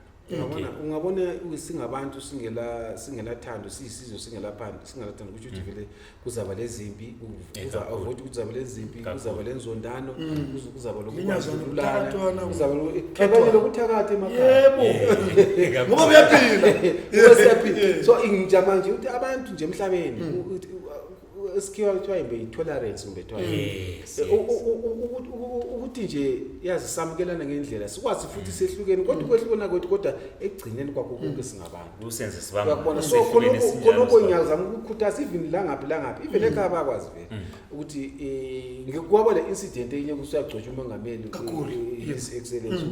Ungabona singabantu singelathando, siyisizwe singelaphando, singelathando, kusho ukuthi vele kuzaba lezimpi, kuza Kakhulu. avoid, kuzaba lezimpi, Kakhulu. kuzaba lenzondano, kuzaba Linyazwa lokubandlululana, nokuthakathwana. kuzaba kanye lokuthakatha emakhaya. Yebo, ngoba uyaphila. Ngoba siyaphila. So ngijama nje ukuthi abantu nje emhlabeni, esikhiwa kuthiwa imbe i-tolerance, kumbe kuthiwa yini. Ukuthi nje yazi samukelana ngendlela, sikwazi futhi sehlukene, kodwa ukwehlukana kwethu, kodwa ekugcineni kwakho konke singabantu. Kusenze sibambe. Uyakubona, so khonokho ngiyazama ukukhuthaza even langaphi langaphi, even ekhaya bayakwazi vele ukuthi kwaba le incident enye kusuyagcotshwa umongameli, Kakhulu, His Excellence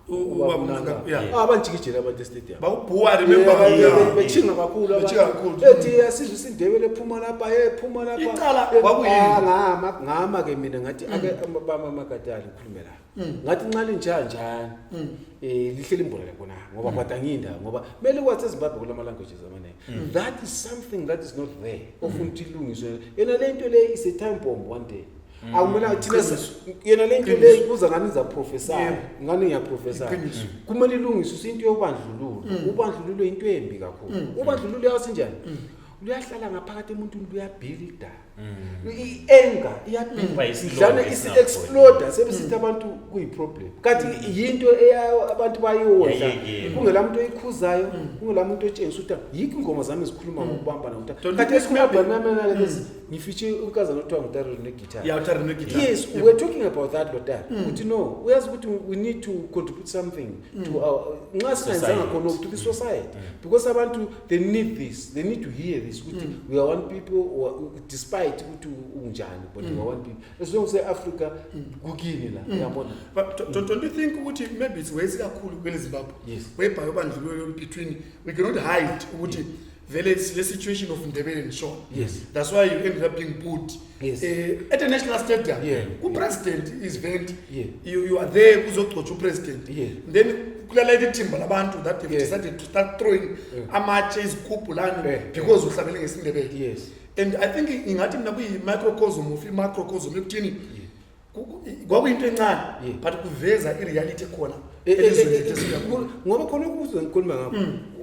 Ubaba uMnangagwa, yeah. Abantshikijela abantu estadium. Bakubhuwa, remember? Yeah. Bechinga kakhulu. Bechinga abantu. kakhulu. Ethi asizwe isiNdebele, phuma lapha, hey, phuma lapha. Icala kwakuyini? Ah, ngama ke mina, ngathi ake bama magadali ngikhulume la. Ngathi nxa linjani njani, lihleli imbona lebona ngoba kwata nginda ngoba kumele kwathi eZimbabwe kulama languages amaningi. That is something that is not there, ofuna ukuthi ilungiswe yena le nto le. Is a time bomb. One day akumele thina yena le nto le kuza ngani izaprophesy, ngani ngiyaprophesy. Iqiniso. Kumele ilungiswe into yobandlululo. Ubandlululo into embi kakhulu. Ubandlululo yasinjani, luyahlala ngaphakathi emuntwini, luyabuilda i-anger, iyabuilda. Kuba yisilonda Idlana esingapholi. isi-exploda, sebesithi abantu kuyi-problem, kanti yinto abantu bayodla. Yayekela. Kungela muntu oyikhuzayo, kungela muntu otshengisa ukuthi yikho ingoma zami zikhuluma ngokubambana ukuthi Don't kanti you think esikhuluma ngifitshe unkazana othiwa nguTariro neguitar. Yeah, uTariro neguitar. Yes, we're talking about that lotari, ukuthi no, uyazi ukuthi we need to contribute something to our, nxa singayenzanga Society. khona, to the society, because abantu, they need this, they need to hear this, ukuthi we are one people despite ukuthi unjani, but we are one people as long as se-Africa kukini la, uyabona. But don't you think ukuthi maybe it's worse kakhulu kwele Zimbabwe? Yes. Whereby ubandlululo between, we cannot hide ukuthi vele it's le situation of Ndebele and Shona. That's why you ended up being put at a national stadium. Ku-president event. You are there kuzogcotshwa upresident. Then kulalela ithimba labantu that have decided to start throwing amatshe, izigubhu lani, because uhlabele ngesiNdebele. And I think ingathi mina kuyi-microcosm of i-macrocosm ekuthini kwakuyinto encane, but kuveza i-reality ekhona elizweni lethu esiphila kulo. Ngoba khona ukuzwe ngikhuluma ngakho,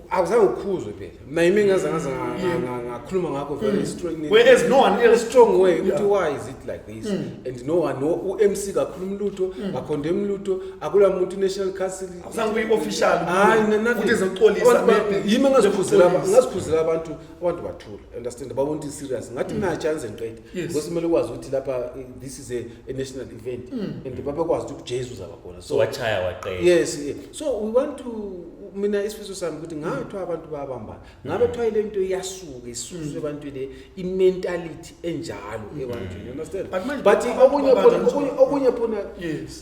awuzange ukhuzwe phela mina, yimi ngaze ngakhuluma ngakho very strongly. Whereas no one else Strong way ukuthi why is it like this, and no one, no u-MC kakhuluma lutho, ngacondemn lutho, akula muntu national council. Awuzange kuyi-official Hayi, nothing. ukuthi ezoxolisa Abantu maybe. yimi engazikhuzela. Ezoxolisa. Ngazikhuzela abantu, abantu bathula, understand, babona ukuthi serious. Ngathi mina chance ngiqede, because kumele ukwazi ukuthi lapha, this is a national event and babekwazi ukuthi uJesu uzaba khona. So wachaya waqeda. Yes, yeah. So we want to, mina isifiso sami ukuthi ngabe kuthiwa abantu bayabambana, ngabe kuthiwa ile nto iyasuka, isuswe ebantwini, i-mentality enjalo ebantwini, you understand? But manje But abantu okunye babanjani khona, okunye khona,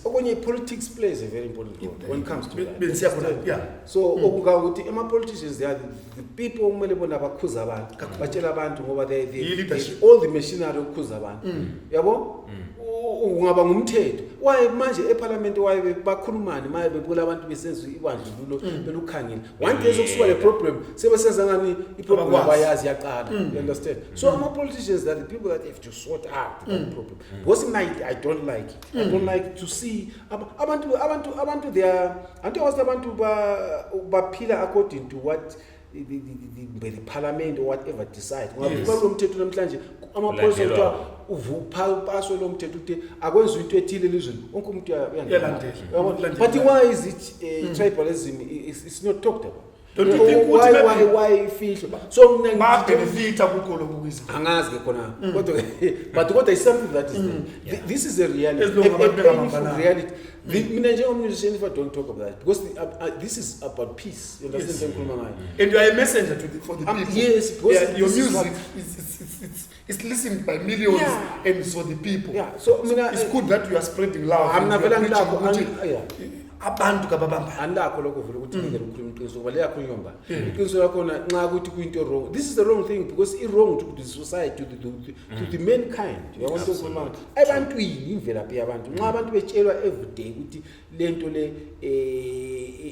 okunye politics plays a very important role when it comes to that. Bengisiya khona, yeah. So okungakuthi ama-politicians, they are the people okumele bona bakhuza abantu, batshela abantu, ngoba Yi-leadership. All the machinery yokukhuza abantu, yabo. Ungaba ngumthetho waye manje ephalamende, waye bakhulumani maye bebula abantu besenza ibandlululo, belukhangile. One day sokusuka le problem, sebesenza ngani iproblem? Abakwazi. Abayazi yaqala, you understand? So ama-politicians are the people that have to sort out that problem, because mina I don't like it. I don't like to see abantu they are anti wazi abantu baphila according to what the parliament or whatever decide. Ngoba kulo mthetho namhlanje amapholisa Ulandelwa. kuthiwa upaswe lo mthetho ukuthi akwenziwe into ethile elizweni, wonke umuntu uyalandela. Uyalandela. Uyabona? Ulandela. But why is it tribalism is not talked about? Don't you think ukuthi Why maybe why ifihlwe? So mina babenefita kukho lokhu kwizinto? Angazi ke khona, kodwa but kodwa is something that is there. This is a reality, As long a abantu painful bengabambananga. reality. Mina njengomusician, if I don't talk about that, because this is about peace, you understand? Engikhuluma ngayo. And you are a messenger for the people. Yes, because Yeah, your this is music is listened by millions and so the people. Yeah, so mina It's good that you are spreading love I'm and you are vele preaching angilakho ukuthi yeah. abantu kababambane. Andakho lokho vele ukuthi ngingene ukukhuluma iqiniso, ngoba liyakhulunywa mba iqiniso lakhona nxa kuthi kuyinto wrong. This is the wrong thing because i-wrong to the society, to the mankind, uyabona into engikhuluma ngayo? Ebantwini, imvelaphi yabantu, nxa abantu betshelwa every day ukuthi le nto le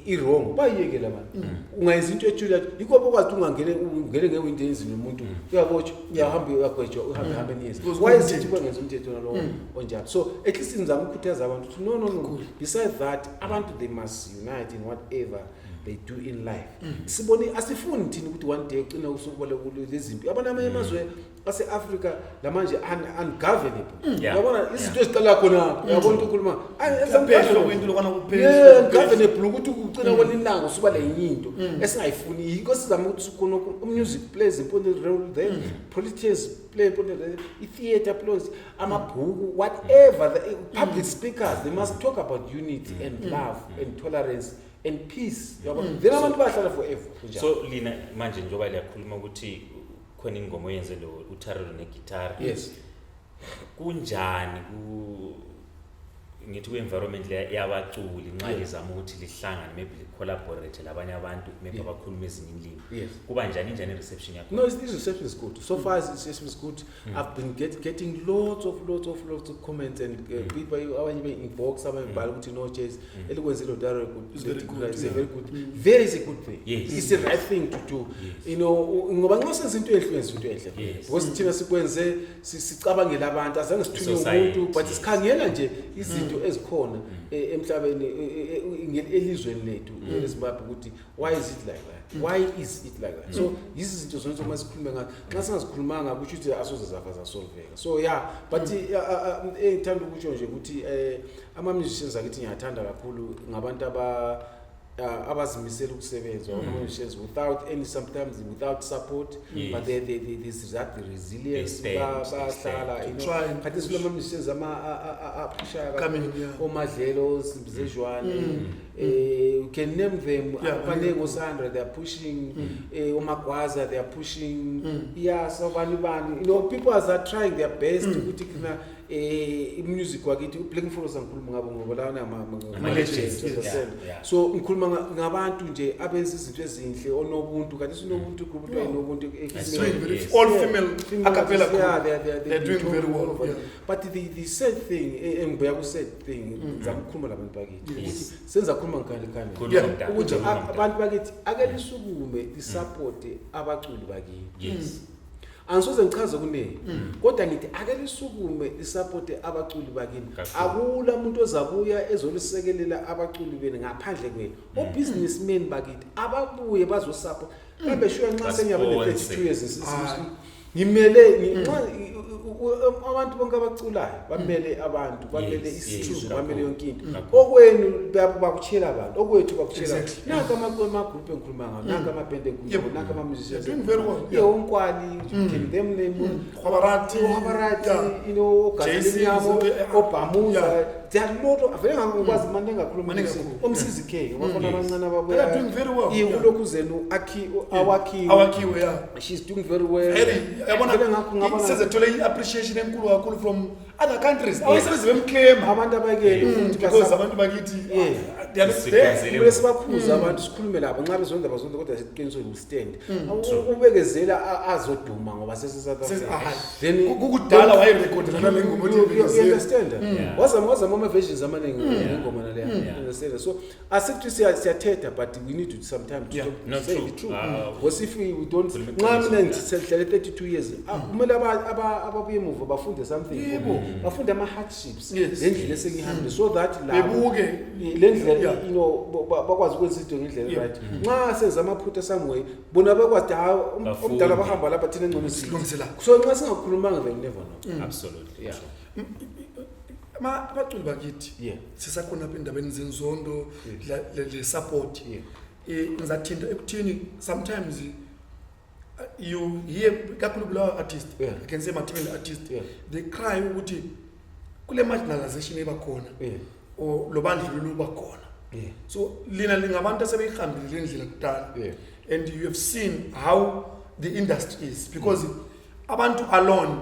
i-wrong, bayiyekele abantu. Ungayenza into ethile, yikho bokwazi ukuthi ungangene, ungene ngewindi endlini yomuntu, uyabotshwa, uyahamba, uyagwetshwa, uhambe hambe niyezi. Because Why is it kuwumthetho. bangenza umthetho nalowo onjalo? So at least ngizama ukukhuthaza abantu ukuthi no, besides that, abantu they must unite in whatever they do in life. Sibone, asifuni thina ukuthi one day ugcina usukubale lezimpi. Yabona, amanye amazwe ase-Afrika lamanje ungovernable. Yabona izinto eziqala khona, uyabona into okhuluma. Kuyaphehla kwinto lokwana, kuphehla, Yeah, kuphehla. ungovernable, ukuthi ugcina kwelinye ilanga usuba lenye into esingayifuni. Yikho sizama ukuthi sikhona music plays important role there, politics play important role, i-theatre plays, amabhuku, whatever, the public speakers, they must talk about unity and love and tolerance and peace, yabona? Then abantu bayahlala forever kunjalo. So lina manje njengoba liyakhuluma ukuthi khona ingoma oyenze lo uTariro negitara, kunjani ku Ngithi ku-environment le yabaculi, nxa lizama ukuthi lihlangane, maybe li-collaborate labanye abantu, maybe abakhuluma ezinye inlimi, kuba njani, injani i-reception yakho? No, it's reception is good. So far, it's reception is good. I've been getting lots of lots of lots of comments and people, abanye be-inbox, abanye bhala ukuthi, "No, Jazz, elikwenzile udaro good." It's very good, It's a yeah. very good. Very is a good thing. It's the right thing to do. Ngoba nxa senza into enhle, wenza into enhle. Because thina sikwenze sicabangela abantu, azange sithunywe Society, umuntu, but sikhangela nje izinto ezikhona emhlabeni, elizweni lethu eZimbabwe, ukuthi why is it like that? Why is it like that? So yizi izinto zonke uma sikhulume ngazo, nxa singazikhulumanga kusho ukuthi asoze zafa zasolveka. So yeah, but engithanda ukusho nje ukuthi ama-musicians akithi ngiyathanda kakhulu, ngabantu abazimisela ukusebenza, ama-musicians without any, sometimes without support, but there's that resilience. They stand, they Bahlala, stand. Try and khathesi push. kulama-musicians aphushayo Coming, yeah. omadlelo zezhwane, you can name them, abaningi, osandra, they are pushing, omagwaza, they are pushing, yeah, so bani bani, people are trying their best ukuthi kina music wakithi, uBlack Mfolosi ngikhuluma ngabo ngoba lana Ama-legends, legends, understand? yeah. So ngikhuluma ngabantu nje abenza izinto ezinhle, onobuntu, kanti sinobuntu group kuthiwa inobuntu. It's doing very all Yeah, female female a cappella artists, yeah, group. they're They're doing doing very well, all over. yeah. But the sad thing, engibuya ku sad thing, ngizama ukukhuluma labantu bakithi ukuthi senza khuluma ngikhale khale Khuluma, mntana, ukuthi khuluma, mntana. abantu bakithi ake lisukume, lisupport abaculi bakithi. Angisoze ngichaze kuningi, kodwa ngithi ake lisukume, lisupport abaculi bakini. Kakhulu. Akula muntu ozabuya ezolisekelela abaculi benu ngaphandle kwenu. O-businessmen bakithi ababuye bazosupport kambe shuya nxa sengiyabe Basponsor. ne-32 years Ah. ngimele nxa abantu bonke abaculayo bamele abantu, bamele isizwe, bamele yonke into. Kakhulu. Okwenu bakutshela abantu, okwethu bakutshela. Exactly. Nanka amagroup engikhuluma ngawo, nanka amabhendi engikhuluma ngawo, nanka ama-musicians. They're doing very well, Yeah, yeah. oNkwali, you can them name. Khwabarati. Khwabarati, JC, oGazelemnyama, oBhamuza. There are lot of vele ngakwazi manje engakhuluma. Maningi kakhulu. Omsizi K, abafana abancane ababuya. They are doing very well, Yeah, yeah. kulokhu zenu akhi awakhiwe. Awakhiwe, yeah. She's doing very well. Very, yabona, Vele ngakho ngabona sezethole i-appreciation enkulu kakhulu from other countries abasebenzi bemclaima abantu abakele futhi because abantu bakithi they are not there. Sikwenzele. Kumele sibakhuze abantu, sikhulume labo nxa bezonda bazonda, kodwa siqiniswe, we stand. Ubekezela azoduma ngoba sese-South Africa. Ah, Then kukudala wayerekhodela nale ngoma othi You Bekezela. understand? Yeah. Wazama ama-versions amaningi ngengoma naleya. Understand? So asithi siyathetha, but we need to sometimes to talk, No, say true. the truth. Ah, Because if we don't, khuluma nxa iqiniso, mina yeah. ngihlale 32 years, kumele ababuye emuva bafunde something from me. Bafunde ama-hardships le ndlela esengihambile, so that labo Bebuke. Le ndlela bakwazi ukwenza izinto ngendlela right. Nxa senza amaphutha somewhere, bona bakwazi ukuthi, hayi, Bafunde. omdala bahamba lapha, thina ngcono Silungise la. So nxa singakhulumanga, they never know. Absolutely. Yeah. Abaculi bakithi, sisakhona apha endabeni zenzondo, le support. Ngizathinta ekuthini sometimes you hear kakhulu kulawa artist, I can say material artist, they cry ukuthi kule marginalization ebakhona or lobandlululo lubakhona. So lina lingabantu asebeyihambile le ndlela kudala and you have seen how the industry is, because abantu alone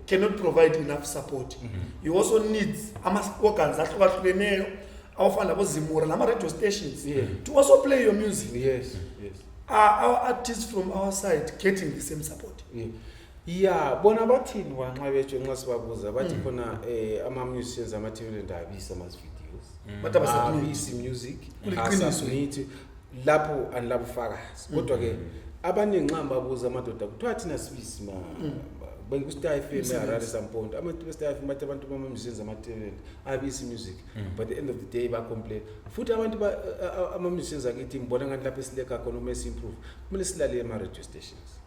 cannot provide enough support. You also need ama-organs ahlukahlukeneyo awafana nabozimura nama-radio stations to also play your music. Are our artists from our side getting the same support? Yeah, bona bathini wanxa betsho, nxa sibabuza bathi khona ama-musicians amathebeleni abisa ama-videos, Bathi abasubmit. abisi music. Kuliqiniso. Asubmit lapho, anilabufakazi, kodwa-ke abaningi nxa babuza amadoda kuthiwa thina sibisi ma bengu-Star FM eHarare samponto, abantu be-Star FM bathi abantu bama-musicians amathebeleni abisi music, but at the end of the day bacomplain futhi abantu ama-musicians akithi. Ngibona ngathi lapho esileka khona, uma si-improve, kumele silalele ama-radio stations,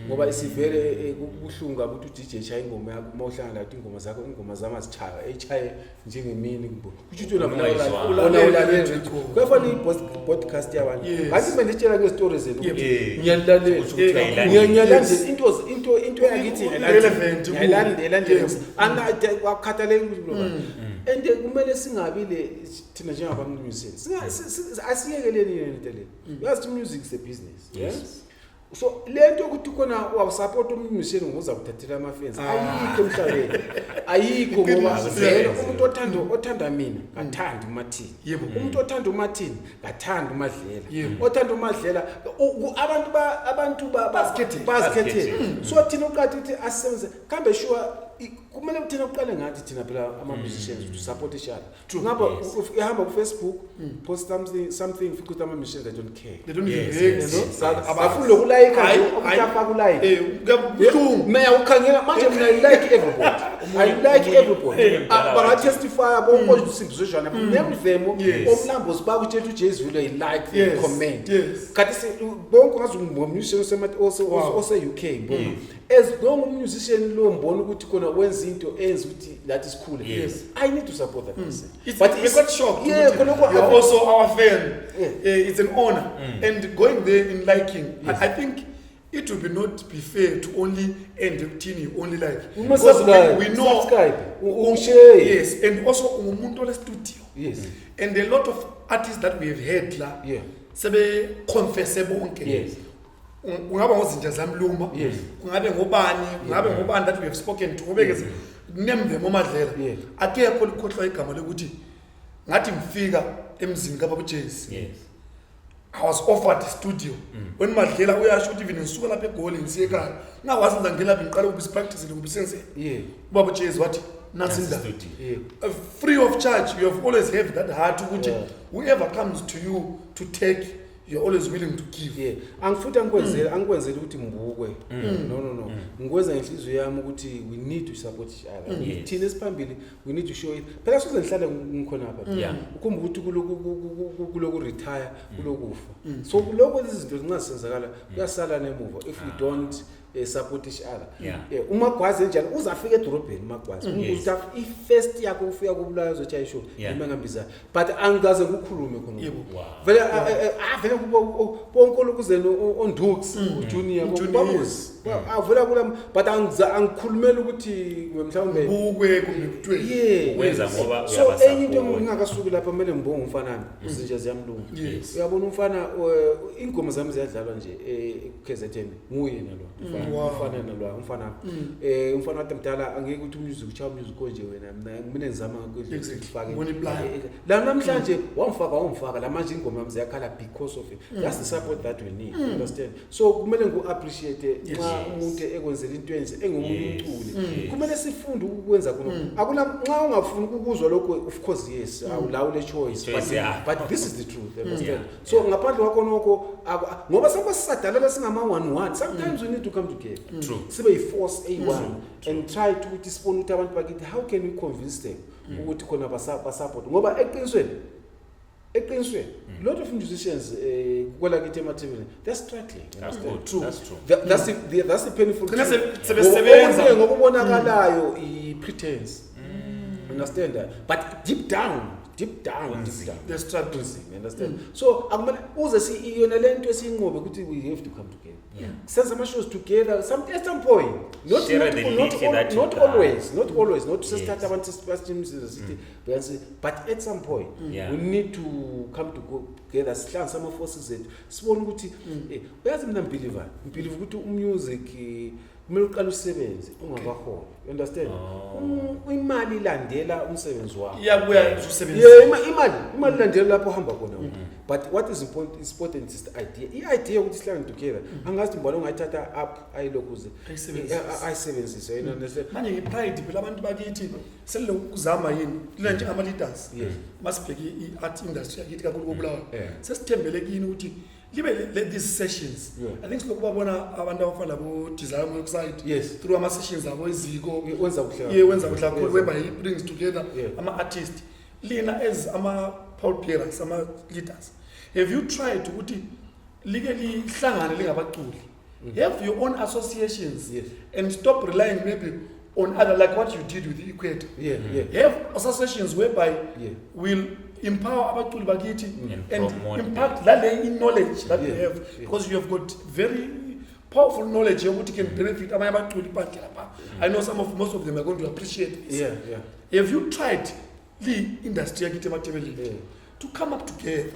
ngoba isivele kubuhlungu kabi ukuthi u-DJ shaya ingoma yakho, uma uhlangana lathi ingoma zakho, ingoma zami azitshaywa, eyichaye njengemini kubo, kusho ukuthi wena Ungayizwanga. wona ulalela Ulalela radio. Kuyafana i-podcast yabantu ngathi mina nditshela ngezitori zenu ukuthi ngiyalilalela. Kusho ukuthi uyayilandela. Ngiyalandela into yakithi. Relevant kuwo. Ngiyayilandela, akukhathaleki ukuthi kulo bani. And kumele singabi le thina njengabantu musicians, asiyekeleni le nto le. Uyazi ukuthi music is a business, yeah? Yes. So lento yokuthi khona wawusupport ummusician ngoza kuthathela ama-fans ayikho emhlabeni, ayikho, ngoba Iqiniso. vele umuntu othanda mina kathandi uMartin. Yebo. Umuntu othanda uMartin kathandi uMadlela. Yebo. Othanda uMadlela abantu Bazikhethele. bazikhethele. So thina uqathi ukuthi asisebenze kambe sure kumele thina uqale ngathi thina phela ama-musicians to support each other. Ngapha ihamba ku-Facebook, post something ufike ukuthi ama-musicians, they don't care. They don't even react. You know? Abafuni lokulayikha nje, Hayi, ukuthi hayi. afake ulike. Kubuhlungu. Mina ukhangela manje, mina I like everybody, I like everybody. Mdala. Bangatestifya bonke oSimbizojana, name them. Omlambozi bakutshela uJay Zwilo, I like, comment. Khathi bonke ngazi musician ose-UK ngibona as long umusician lo ngibona ukuthi khona wenza into eyenza ukuthi lathi sikhule, I need to support that person. It's, But we got shocked yeah, ukuthi khonokho you are also our fan. Yeah. It's an honor. And going there in liking, I think it would be not be fair to only end ekuthini you only like. Uma Because subscribe, we know subscribe, ushare. Yes, and also ungumuntu ole studio. And a lot of artists that we have heard la sebe confesse bonke. Kungaba ngozinja zamluma, kungabe ngobani, kungabe ngobani that we have spoken to, ngobeke name them oMadlela. Akekho likhohlwa igama lokuthi ngathi ngifika emzini kababa uJays. I was offered a studio. When Madlela uyasho ukuthi even ngisuka lapha eGoli ngisiye ekhaya. Ngingakwazi ngangena lapha ngiqale ukuba practice ngoba senzele. Ubaba uJays wathi nansi Nansi indaba. studio. Free of charge. You have always have that heart ukuthi whoever comes to you to take, you're always willing to give. Yeah, angifuthi angikwenzeli ukuthi ngibukwe, no, ngikwenza ngenhliziyo yami ukuthi we need to support each other. Thina esiphambili, we need to show it phela, soze ngihlale ngikhona apha. Ukhumbuka ukuthi kuloku retire, kulokufa, so lokho lezi zinto nxa zisenzakala kuyasala nemuva if we don't support each other. Umagwazi enjalo uzafika edorobheni umagwazi. Ukuthi i-first yakho ufika kubulayo uzothi ayisho noma ngambiza, but angikaze ngikukhulume khona. Vele vele kubo bonke lokuzeni ondux ujunior Junior, babuzi avela kula, but angikhulumeli ukuthi mhlawumbe Bukwe kumbe kuthiwe. Wenza ngoba So enye into uyabasupport. ngingakasuki lapha kumele ngibonge umfana uzinja ziyamlungu. Uyabona umfana, ingoma zami ziyadlalwa nje KZN, nguye nalo umfana. Umfana nalo umfana, umfana wathi mdala angeke ukuthi umusic uchaya music konje wena, mina ngizama ngifake. Ubona iplan. La namhlanje wangifaka la manje ingoma yami ziyakhala because of it. That's the support that we need, you understand? So kumele ngiku-appreciate nxa umuntu ekwenzela into enje engomunye umculi. Kumele sifunde ukukwenza khona. Akuna nxa ungafuni ukukuzwa lokho, of course, yes, awulawule choice, Choice yakho. but this is the truth, you understand? So ngaphandle kwakhonokho ngoba sekuba sisadalala singama-one one, sometimes we need to come together, sibe yi-force eyi-one and try to ukuthi sibone ukuthi abantu bakithi, how can we convince them ukuthi khona basupport, ngoba eqinisweni lot of musicians kwelakithi emathebeni, they're struggling, you That's understand? good. That's true. That's the painful Gcina truth. sebesebenza. Ngoba ngokubonakalayo i-pretense, understand that? But deep down, deep down, deep down, They're struggling. kunzima, you understand? So akumele uze si yona le nto esiyinqobe ukuthi we have to come together, senze ama-shows together at some point, not, Share not, the not, little that you not got. always, not always, not sesithatha abantu sesibasiza sithi uyansi, but at some point we need to come together, sihlanganise ama-forces ethu, sibone ukuthi uyazi mina ngibelieve ukuthi umusic kumele uqale usebenze ungakaholi, you understand? Oh. Imali ilandela umsebenzi wakho. Iyabuya usebenzisa. Yeah, imali ilandela lapho uhamba khona wena. But what is important is the idea, i-idea yokuthi sihlangane together. Angazi mbona ungayithatha up ayilokhuze Ayisebenzise. Ayisebenzise, you understand? Manje nge-pride phela abantu bakithi selilokuzama yini lina njengama-leaders, masibheke i-art industry yakithi kakhulu koBulawayo, sesithembele kini ukuthi libe these sessions. I think silokhu babona abantu abafana labo-Desire Moyoxide through ama-sessions abo eziko. Wenza kuhle. Ye, wenza kuhle kakhulu, Wenza. whereby he brings together ama-artist. Lina as ama-pallbearers, ama-leaders, have you tried ukuthi like lihlangane lingabaculi, have your own associations and stop relying maybe on other, like what you did with the Equator? Have associations whereby will empower abaculi bakithi And and promote impact lale knowledge that you have, because you have got very powerful knowledge yokuthi can benefit abanye abaculi phandle lapha. I know some of most of them are going to appreciate this. Have you tried le industry yakithi emathebeleni to come up together,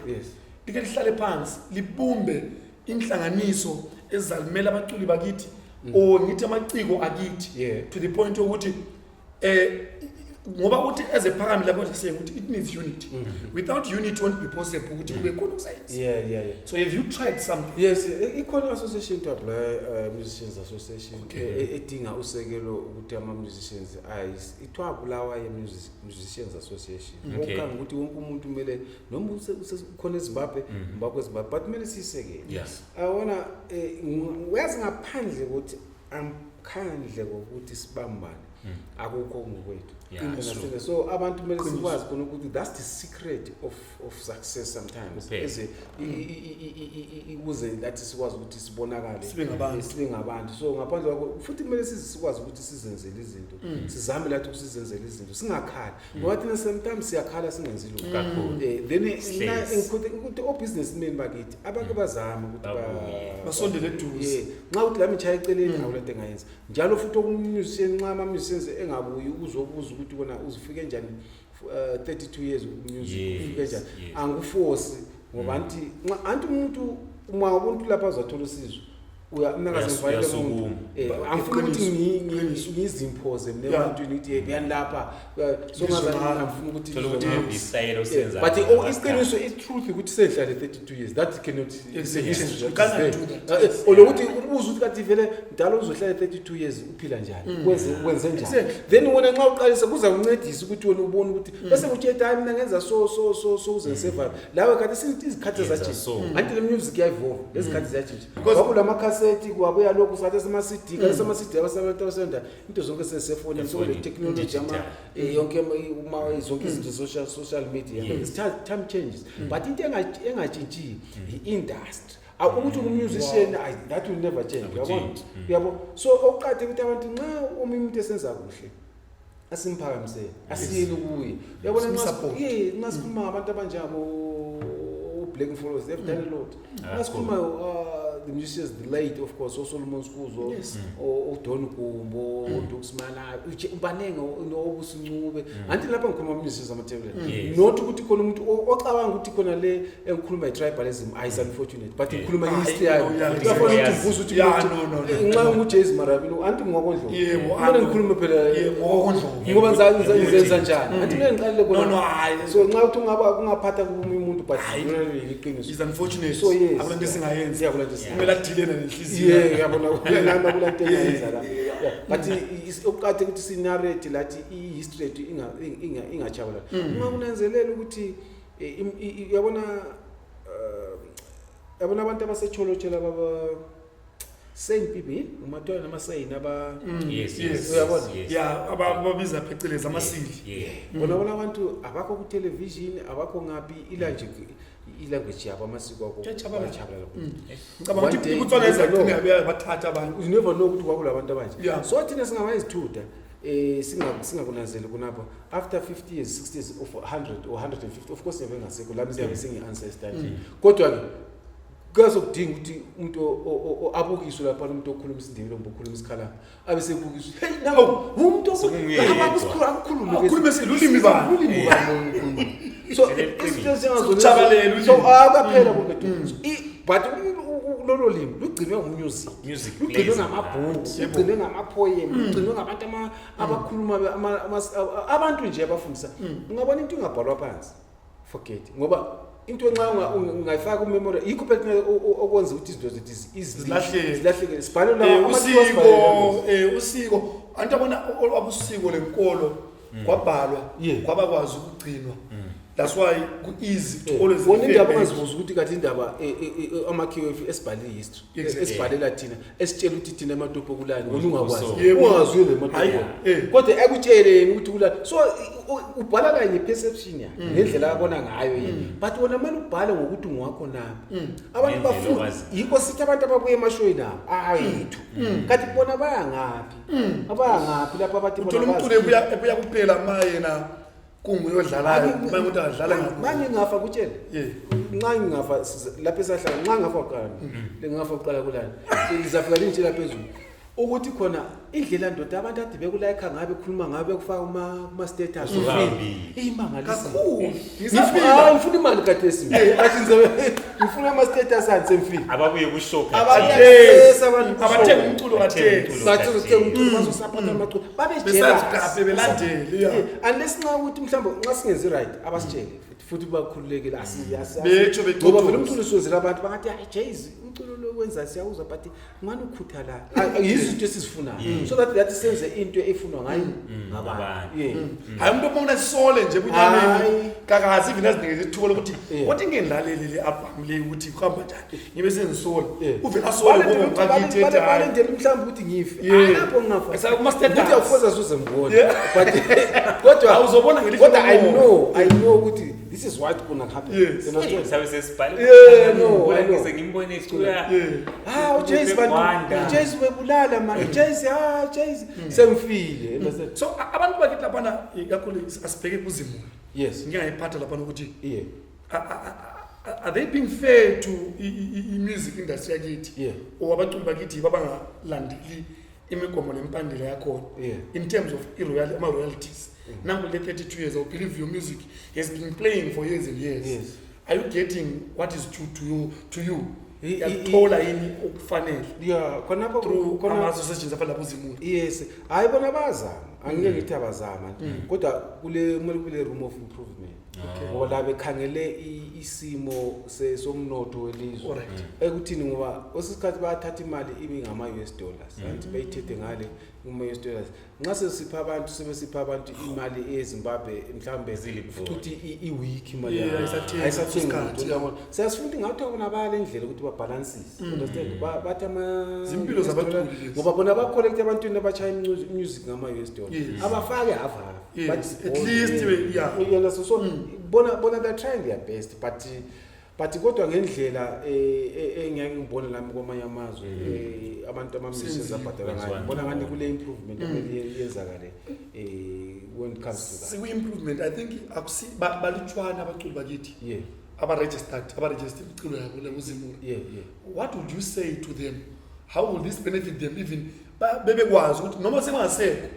like lihlale phansi libumbe? Inhlanganiso ezizalimela abaculi bakithi or ngithi amaciko akithi to the point yokuthi ngoba uthi ezephakami lapho nje saying ukuthi it needs unity. Without unity won't be possible ukuthi kube khona ukusayenza. So have you tried something? Yes, ikhona association to apply, Musicians Association. Edinga usekelo ukuthi ama musicians ayis ithiwa Bulawayo Musicians Association. Okukanga ukuthi wonke umuntu kumele noma ukhona eZimbabwe, Zimbabwe, Zimbabwe, but kumele siyisekele. Awona, uyazi ngaphandle ukuthi amkhandle ngokuthi sibambane, akukho ngokwethu. Understand? So abantu kumele sikwazi khona ukuthi that's the secret of success sometimes. Kuphela. Eze ukuze nathi sikwazi ukuthi sibonakale, Sibe ngabantu. Sibe ngabantu. So ngaphandle kwakho futhi kumele sikwazi ukuthi sizenzele izinto. Sizame lathi ukusizenzela izinto, singakhali. Ngoba thina sometimes siyakhala singenzi lutho. Kakhulu. Then Slaves. na ngikhuthi ukuthi o businessmen bakithi abake bazame ukuthi Babuye. Basondele eduze. Yeah. Nxa uthi lami ngishaya eceleni, awulento engayenza. Njalo futhi okumusician, nxa ama musicians engabuyi uzobuza ukuthi kona uzifike njani, 32 years music, ufike njani. Angikuforce ngoba anti nxa anti umuntu uma umuntu lapha azathola usizo, uya mina ngaze ngivalele umuntu. Uyasukuma. Angifuni ukuthi Iqiniso. Iqiniso. ngizimphoze mina ebantwini ukuthi, hey, buyani lapha. So Ngizwe ngaze ngalo. ngifuna ukuthi Thola ukuthi ngizwe maybe isitayela osenza But ngaso. iqiniso, i-truth ukuthi sengihlale 32 years, that cannot Exactly. is a history You that cannot is there. do that. Olokuthi ubuze ukuthi kanti vele mdala uzohlala 32 years uphila njani? Wenze njani? Then wena nxa uqalisa kuza kuncedisa ukuthi wena ubone ukuthi bese kutshela hayi mina ngenza so so so so uze ngisurvive. Lawe kanti izikhathi Yenza zatshintsha. so. Anti le music iyaevolve, lezikhathi ziyatshintsha. Because Kwakula amakhasethi, kwabuya lokhu sathi sama CD, kanti sama CD abasebenza abasebenza into zonke sesefonini, so le Efonini, technology ama digital. yonke uma zonke izinto social media. It's time changes. But into engatshintshiyo i-industry. Ukuthi ungu-musician, that will never change, uyabona? Akutshintshi. Uyabo? So okuqakatheke ukuthi abantu nxa omunye umuntu esenza kuhle asimphakamisele, asiyeni kuye. Uyabona nxa Simsupport. Yeah, nxa sikhuluma ngabantu abanjengabo Black Follows, they've done a lot. Nxa sikhuluma, the musicians, the late of course, oSolomon Skuzo, oDon Gumbo, oDux Malawi, baningi, noBusi Ncube. Anti lapha ngikhuluma ama-musicians amaThebele. Not ukuthi khona umuntu ocabanga ukuthi khona le engikhuluma i-tribalism, is unfortunate, but ngikhuluma i-history yayo. Uyafuna ukuthi ngibuze ukuthi ukuthi nxa ngingu-Jeys Marabini, anti ngingwakondlovu. Yebo, Kumele ngikhulume phela Yebo, ngowakondlovu. Ngoba ngizenza njani? Anti mina ngiqalile khona. No, no, hayi. So nxa uthi ungaphatha komunye umuntu, but Hayi. lona liyiqiniso. Is unfortunate. So, yes. Akula nto esingayenza. Yeah, akula nto esingayenza. Kumele adile nenhliziyo. Yeah, uyabona, nami akula nto engayenza la. Yeah, but okuqakatheke ukuthi sinarrate lathi i-history yethu ingatshabalali. Ungakunanzelela ukuthi, uyabona, uyabona abantu abaseTsholotsho laba same people, umatwana namasayini aba Yes, yes, Uyabona? yes. Yeah, ababiza phecelezi amasili. Bona bona abantu abakho ku television, abakho ngapi, ilanguage yabo, amasiko akho Kuyatshabalala. kuyatshabalala. Ngicabanga One ukuthi day, iBotswana you never izagcina know. beyabathatha abantu. You never know ukuthi kwakula abantu abanje. So thina singaba izithutha, singakunanzeli kunapha after 50 years, 60 years, of 100 or 150, of course siyabe ngasekho lami, siyabe singi-ancestor nje. Kodwa ke kuyazokudinga ukuthi umuntu abukiswe lapha, umuntu okhuluma isiNdebele kumbe okhuluma isikhalanga abe sebukiswe, hey, nawo umuntu Sekunguye okhuluma yedwa. akukhulume Akhulume ulimi bani? Ulimi bani olukhuluma? So, Vele liqiniso. izinto ezinjengazo Sokutshabalela ulimi. So, kwaphela konke tu. So, but lolo limi lugcinwe ngumusic. Music Lugcinwe plays ngamabhuku, that. lugcinwe ngama-poem, lugcinwe ngabantu abakhuluma abantu nje abafundisa. Ungabona into ingabhalwa phansi, forget, ngoba into nxa ungayifaka ku-memory, yikho phela thina okwenza ukuthi izinto zethu Zilahleke. zilahleke. Sibhale la amathuba sibhale la. Usiko anti abona abusiko lenkolo kwabhalwa, kwabakwazi ukugcinwa. That's why ku-easy to always Wona refer indaba back. ungazibuza ukuthi kathi indaba, amakhiwo esibhalile history, esibhalela thina, esitshela ukuthi thina ematopo kulani, wena ungakwazi. Ungazi le matopo. Hayi, Kodwa ekutshele yena ukuthi kulani. So ubhala kanye perception yakhe, ngendlela abona ngayo yena. But wona manje ubhale ngokuthi ngwakho nami. Abantu Ngendlela bafuna, okwazi. yikho sithi abantu ababuye emashweni abo, ayethu. Kanti bona baya ngaphi? Abaya ngaphi lapha abathi bona Uthola umculo bazi? ebuya kuphela ma yena kunguye odlalayo, manje umuntu adlala ngakho. Manje ngingafa kutshele. Nxa ngingafa, lapha esahlala, nxa ngingafa kuqala. Lengingafa kuqala kulani. Ngizafika lintshela phezulu. Ukuthi khona indlela ndoda abantu ade bekulayikha ngayo, bekhuluma ngayo, bekufaka kuma-status. Ubambile. Iyimangalisa. Kakhulu. Hayi, ngifuna imali khathesi mina. Athi ngifuna ama-status ani semfile. Ababuye kushow. Abathengisa abantu. Abathenga umculo Abathenga kathesi. umculo. Bathi uzothenga umculo, bazosapota amaculo, babe Besides jealous. kape belandele, yeah. Unless nxa ukuthi mhlawumbe nxa singenzi right, abasitshele futhi, futhi bakhululekile. Betsho, Ngoba vele becocoza. umculo siwenzela abantu, bangathi, "Hayi Jays, umculo lo wenza siyawuzwa, but ngani ukhutha la?" Ah, yizo izinto esizifunayo so that senze into efunwa ngayo ngabantu. Ngabantu. Yeah. Hayi, umuntu obona sisole nje bunyameni Hayi. kakazi even azinikeze ithuba lokuthi kodwa ingendilaleli le album le ukuthi kuhamba njani, ngibe sengisola. Uvele asole Balindele ngoba ukuthi- ngakithi ethi hayi. Balindele mhlawumbe ukuthi ngife. Hayi, lapho ngingafa. Kuma-status. Ukuthi of course azuze ngibone. But kodwa Awuzobona ngelihlo kodwa I lomoya. know, I know ukuthi this is what gonna happen. Yes. You understand? Sabe sesibhale. Yeah, no, I know. Ngize ngimbone ecula. Ah, uJays bantu, Gwanda. uJays webulala man. uJays, ah, uJays sengifile. Understand? So abantu bakithi laphana, kakhulu asibheke kuZimura. Ngingayiphatha laphana ukuthi are they being fair to i-music industry yakithi or abaculi bakithi babangalandeli imigomo nempandela yakhona in terms of ama-royalties? Nangu le 32 years, I believe your music has been playing for years and years. Are you getting what is due to you? Yakuthola yini okufanele Yeah, khonapho through khona ama-associations afana laboZimura? Yes. Hayi, bona bayazama. Angeke ngithi abazama. Kodwa kule kumele kube le room of improvement. Ngoba la bekhangele isimo somnotho welizwe. Ekuthini ngoba kwesikhathi bayathatha imali ibe ngama US dollars. Anti bayithethe ngale kuma US dollars. Nxa sesipha abantu, sebesipha abantu imali eZimbabwe mhlambe Zilibhola. futhi i-week imali Yeah, yayo. ayisathengi Ayisathengi isikhathi, lutho, uyabona. Siyasifunda ngathi bona baya le ndlela ukuthi babhalansise, understand? Bathi ama Zimpilo US dollar- zabaculi lezi. Ngoba bona bacollecte ebantwini abachaya music ngama-US dollar. Abafake half half. Yes, But at least yeah. You understand? So bona they're trying their best, but kodwa ngendlela engiyake ngibone nami kwamanye amazwe, abantu ama-musicians Senzima. abhadala ngayo, Kwenziwa ngibona ngani ngcono. kule improvement ekumele yenzakale when it comes to that. Sikwi-improvement, I think akusi balutshwana abaculi bakithi abaregistered, abaregistered imiculo yabo laboZimura. What would you say to them? How will this benefit them, even bebekwazi ukuthi noma sengasekho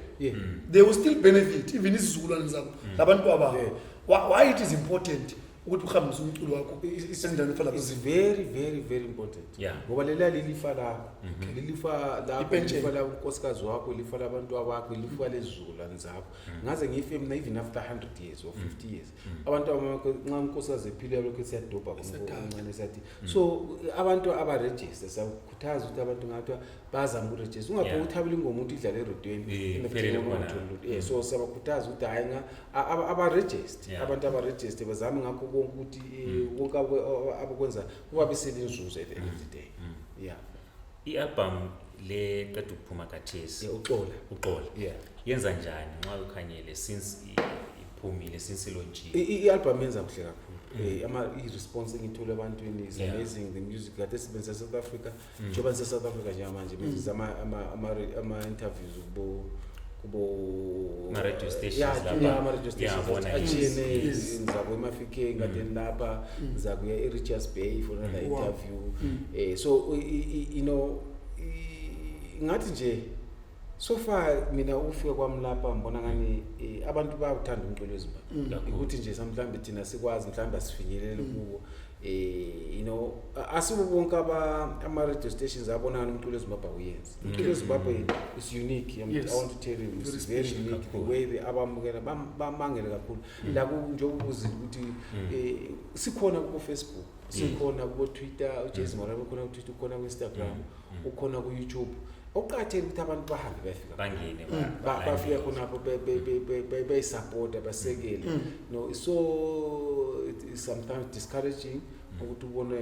they will still benefit, even isizukulwane zabo labantu ababo? Why it is important ukuthi uhambise umculo wakho endaweni efana It's laboZimura? very, very, very important. Ngoba leliya lilifa lakho, lilifa lakho, Ipensheni. ilifa lankosikazi wakho, ilifa labantu abakho, ilifa lezizukulwane zakho. Ngaze ngife mina, even after 100 years or 50 years, abantu nxa unkosikazi ephile lokho siyadobha omncane siyathi. So abantu abaregister, siyakhuthaza ukuthi abantu ngathiwa bazame ukurejista, ungabheki uthabile ingoma ukuthi idlale eredweni. Iphelele khona. Yeah, so siyabakhuthaza ukuthi hhayi abarejiste. Abantu abarejiste, bazame ngakho konke ukuthi konke abakwenza kubabisele inzuzo at the end of the day, yeah. I-album le qeda ukuphuma khathesi, Yeah, uXola. Uxola, yenza njani nxa ukhanyele since iphumile, since ilaunchile? I-album yenza kuhle kakhulu. I-response engiyithole ebantwini is amazing. The music kade sibenzisa South Africa, njengoba nise-South Africa njengamanje, benza ama-interviews kubo Ama-radio stations Yeah, lapha. yeah, ama-radio stations Yeah, bona, yes. atshiyene. Ngizako eMafikeng kade lapha, ngizakuya e-Richards Bay for another interview. So ngathi nje so far mina ukufika kwami lapha ngibona ngani abantu bayawuthanda umculo weZimbabwe. Kakhulu. Ukuthi nje mhlawumbe thina sikwazi mhlawumbe asifinyelele kuwo. Asibo bonke ama radio stations abonana umculo weZimbabwe awuyenzi. Umculo weZimbabwe is unique. I want to tell you it's Very very special. unique the Kakhulu. way they abamukela, bamangele kakhulu. La njengoba ubuzile ukuthi sikhona kubo Facebook, sikhona kubo Twitter, uJays Marape ukhona ku Twitter, ukhona ku Instagram, ukhona ku YouTube. Okuqakathekile ukuthi abantu bahambe bayafika Bangene bafika khonapho beyisapota, basekele. No, so it is sometimes discouraging ukuthi ubone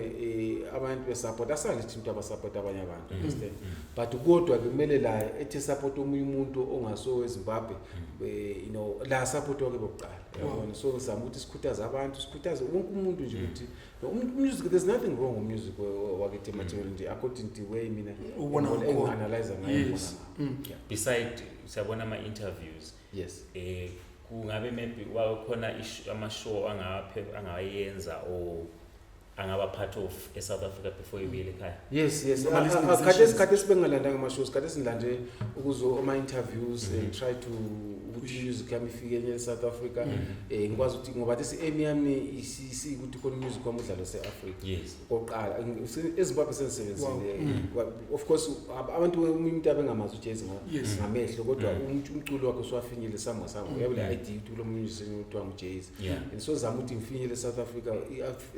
abantu besapota, asangithi into abasapota abanye abantu, understand? But kodwa ke kumele la ethi support omunye umuntu ongaso eZimbabwe, la support wake bokuqala, uyabona? So ngizama ukuthi sikhuthaze abantu, sikhuthaze wonke umuntu nje ukuthi no, music, there's nothing wrong with music wakithi emathebeleni nje, according to the way mina Ubona ngakhona. engi-analyze ngayo. Ngibona ngayo. Beside siyabona ama-interviews, kungabe maybe wakhona ama-show angawayenza or Angaba part of eSouth Africa before ibuyele ekhaya? Yes. Noma listening Khathesi sessions. Khathesi bengingalandanga ama-shows, khathesi ngilande ukuzo ama-interviews and try to ukuthi music yami ifike enye e-South Africa, ngikwazi ukuthi, ngoba this aim yami isikuthi khona umusic wami udlalo se-Africa. Okokuqala eZimbabwe sengisebenzile. Of course abantu, umuntu abengamazi uJayz ngamehlo, kodwa umculo wakhe usuwafinyile somewhere, uyabe le idea ukuthi kulo munye musician kuthiwa nguJayz. And so zama ukuthi ngifinyele e-South Africa,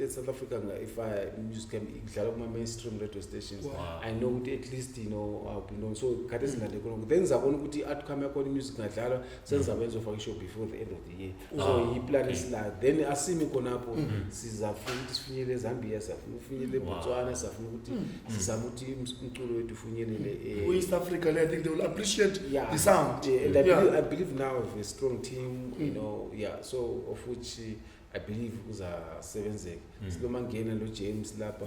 e-South Africa if I music yami idlala kuma-mainstream radio stations, I know ukuthi at least I'll be known. So khathesi ngilande khona, then ngizabona ukuthi i-outcome yakhona, i-music ngadlalwa, sengizabe ngizofaka ishow before the end of the year. So yi-plan esilayo. Then asimi khonapho, sizafuna ukuthi sifinyele eZambia, siyafuna ukufinyele eBotswana, siyafuna ukuthi sizame ukuthi umculo wethu ufinyelele East Africa, I think they will appreciate the sound. Yeah, and I believe now with a strong team, yeah, so of which I believe uzasebenzeka. Silomangena lo James lapha.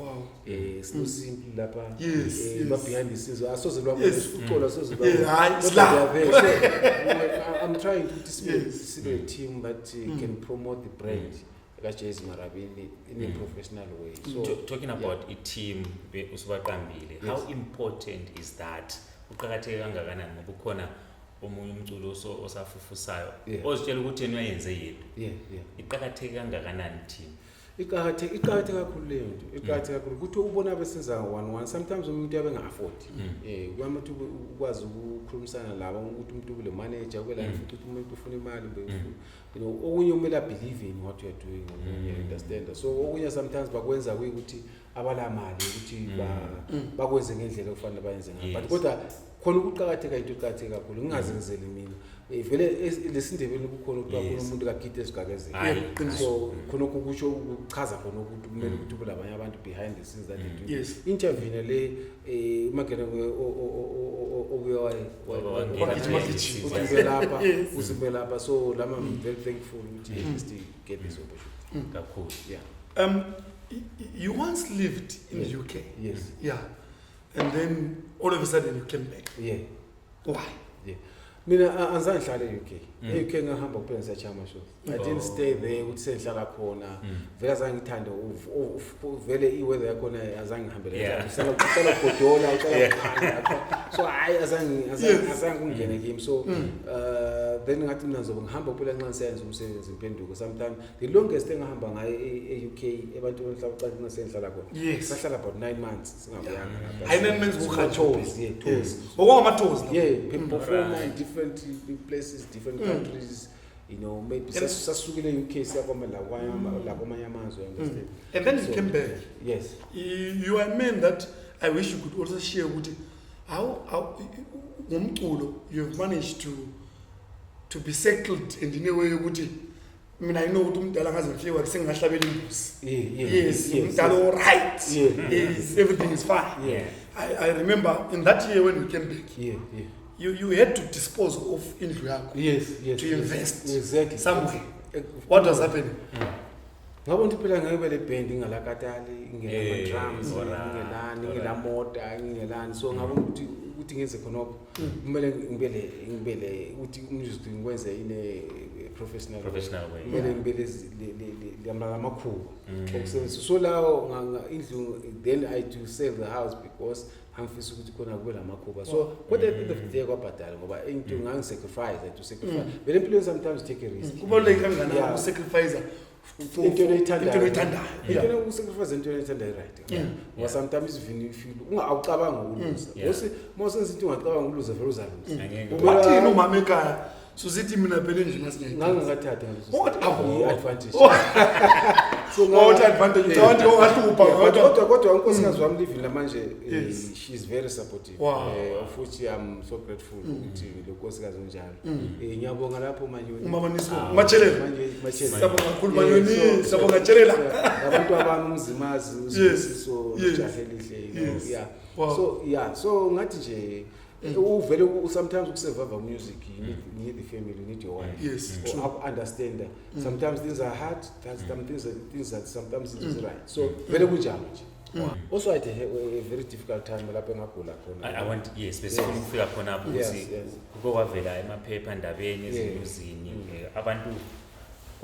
Silo Simple lapha. Ba behind the scenes. Asoze lwabo uxolo, asoze lwabo. Yeah, hayi, Kodwa sila. they are there. So, I'm trying to sibe a team that can promote the brand kaJayz Marabini in a professional way. So Talking about i-team usubaqambile, how important is that? Kuqakatheke kangakanani, ngoba ukhona omunye umculo osafufusayo ozitshela ukuthi yena uyayenze yedwa? Iqakatheke kangakanani team? Iqakatheke kakhulu leyo nto, iqakatheke kakhulu ukuthi ubona besenza one one. Sometimes umuntu uyabe enga-afford, kwami ukuthi ukwazi ukukhulumisana labo, ukuthi umuntu ube manager ube la, futhi ukuthi umuntu ufuna imali, ube okunye kumele believe in what you are doing, okunye understand. So okunye sometimes bakwenza kuyikuthi abalamali ukuthi bakwenze ngendlela okufanele bayenze ngayo, but kodwa khona ukuqakatheka, into eqakatheke kakhulu, ngingazenzeli mina. Vele lesindebeni kukhona ukuthi umuntu kagide esigakezeni. Hayi. Qiniso. So khonokho kusho ukuchaza khona ukuthi kumele ukuthi ube labanye abantu behind the scenes that they do. Interview le, umagena obuye Wangena Wagijima behind the gijima. scenes. uthi ube lapha, uze ube lapha. So lama I'm very thankful ukuthi at least get this opportunity. Kakhulu. Yeah. You once lived in the UK. Yes. Yeah. And then all of a sudden you came back. Yeah. Why? Yeah. Mina angizange ngihlale e-UK. E-UK ngahamba kuphela ngisachama shows. I didn't stay there ukuthi sengihlala khona. Vele azange ngithande vele i-weather yakhona azange ngihambele. Uhlala ugodola, uhlala ukhanda. So hayi, azange azange kungene kimi. So then ngathi mina ngizobe ngihamba kuphela nxa ngiseyenza umsebenzi, impenduko. Sometimes the longest engahamba ngayo e-UK, abantu mhlawumbe xa sengihlala khona. Sahlala about 9 months singabuyanga lapha. Hayi, 9 months So, kuhanjwa. tours, yeah, tours. Okwangama-tours la. Yeah, people perform in different places, different countries. Maybe sasukile e-UK siya la kwamanye amazwe, you understand? And then you So- came back. Yes. You are a man that I wish you could also share ukuthi how ngomculo you've managed to be settled and in a way ukuthi mina I know ukuthi umdala ngaze ngifike kwakhe sengingahlabela imbuzi. Yes, umdala all right. Yes, everything is fine. I remember in that year when you came back, you had to dispose of indlu yakho to invest somewhere. What was happening? Ngabona ukuthi phela ngeke le band ingalakatali, ingela drums, ingelani, ingela mota, ingelani. So ngabona ukuthi ngenze khonokho kumele ngibele ukuthi music ngikwenze in a professional way. Professional way. Kumele ngibe lamakhuba okusebenzisa. So lawo indlu, then I do sell the house because angifisa ukuthi khona kube lamakhuba. So kodwa at the end of the day kwabhadala, ngoba into ngangisacrifice, I do sacrifice vele empilweni, sometimes take a risk. Kubaluleke kangakanani ukusacrifice Into oyithandayo. into oyithandayo? Into yokusacrifice into oyithandayo, right? Ngoba sometimes even if you awucabanga ukuluza, Ngosi mawusenza into ungacabanga ukuluza, vele uzaluza. Angeke. Wathini umama ekhaya susithi mina phela endlini asingayithathi? Ngangakathathi ngaleso What? sikhathi. Awu. I-advantage. Oh. So Wawuthi advantage, ucabanga ukuthi ungahlupha, Yeah, but kodwa kodwa unkosikazi wami living lamanje, she's very supportive. Of which I'm so grateful ukuthi lo nkosikazi onjalo. Ngiyabonga lapho, Manyoni. Umama Niso, Matshelela. Manje Matshelela. Siyabonga kakhulu, Yeah, Manyoni, siyabonga Tshelela. Yeah, abantu abami, umzimazi, usibusiso, ujahe elihle. Yeah. So yeah, so ngathi nje uvele sometimes ukusurvive music, you need the family, you need your wife. Or understand that sometimes things are hard, that's some things that sometimes it is right. So vele kunjalo nje. Also I had a very difficult time lapho engagula khona. I want, yes, besifuna ukufika khonapho ukuthi kuke kwavela emaphepha ndabeni, ezinyuzini, abantu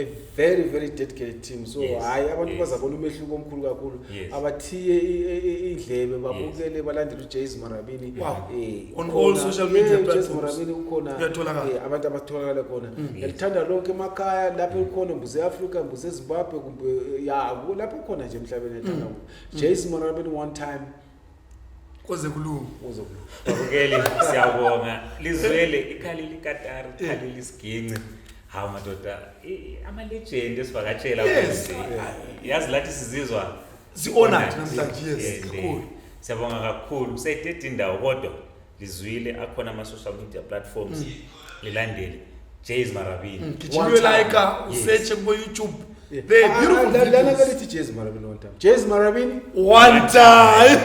a very very dedicated team. So hayi, abantu bazabona umehluko omkhulu kakhulu. Abathiye indlebe, babukele, balandele uJays Marabini. On all social media uJays platforms. Marabini ukhona. Uyatholakala. Abantu abatholakala khona. Ngiyalithanda lonke emakhaya lapho ukhona, mbuze Africa, mbuze Zimbabwe, kumbe ya lapho khona nje emhlabeni, ethanda Jays Marabini one time. Koze kulungu. Uzokulunga. Babukeli, siyabonga. Lizwele ikhalile ikatari, ikhalile isiginci. Hawu madoda, ama-legend esivakatshela kuze. Yazi lathi sizizwa Si-honored namhlanje, yes, kakhulu. Siyabonga kakhulu. Seyidede indawo kodwa lizwile, akhona ama-social media platforms. Lilandele Jays Marabini. Gijima One time. uyolike, usearche kubo YouTube. They beautiful Lana videos. kalithi Jays Marabini one time. Jays Marabini One time.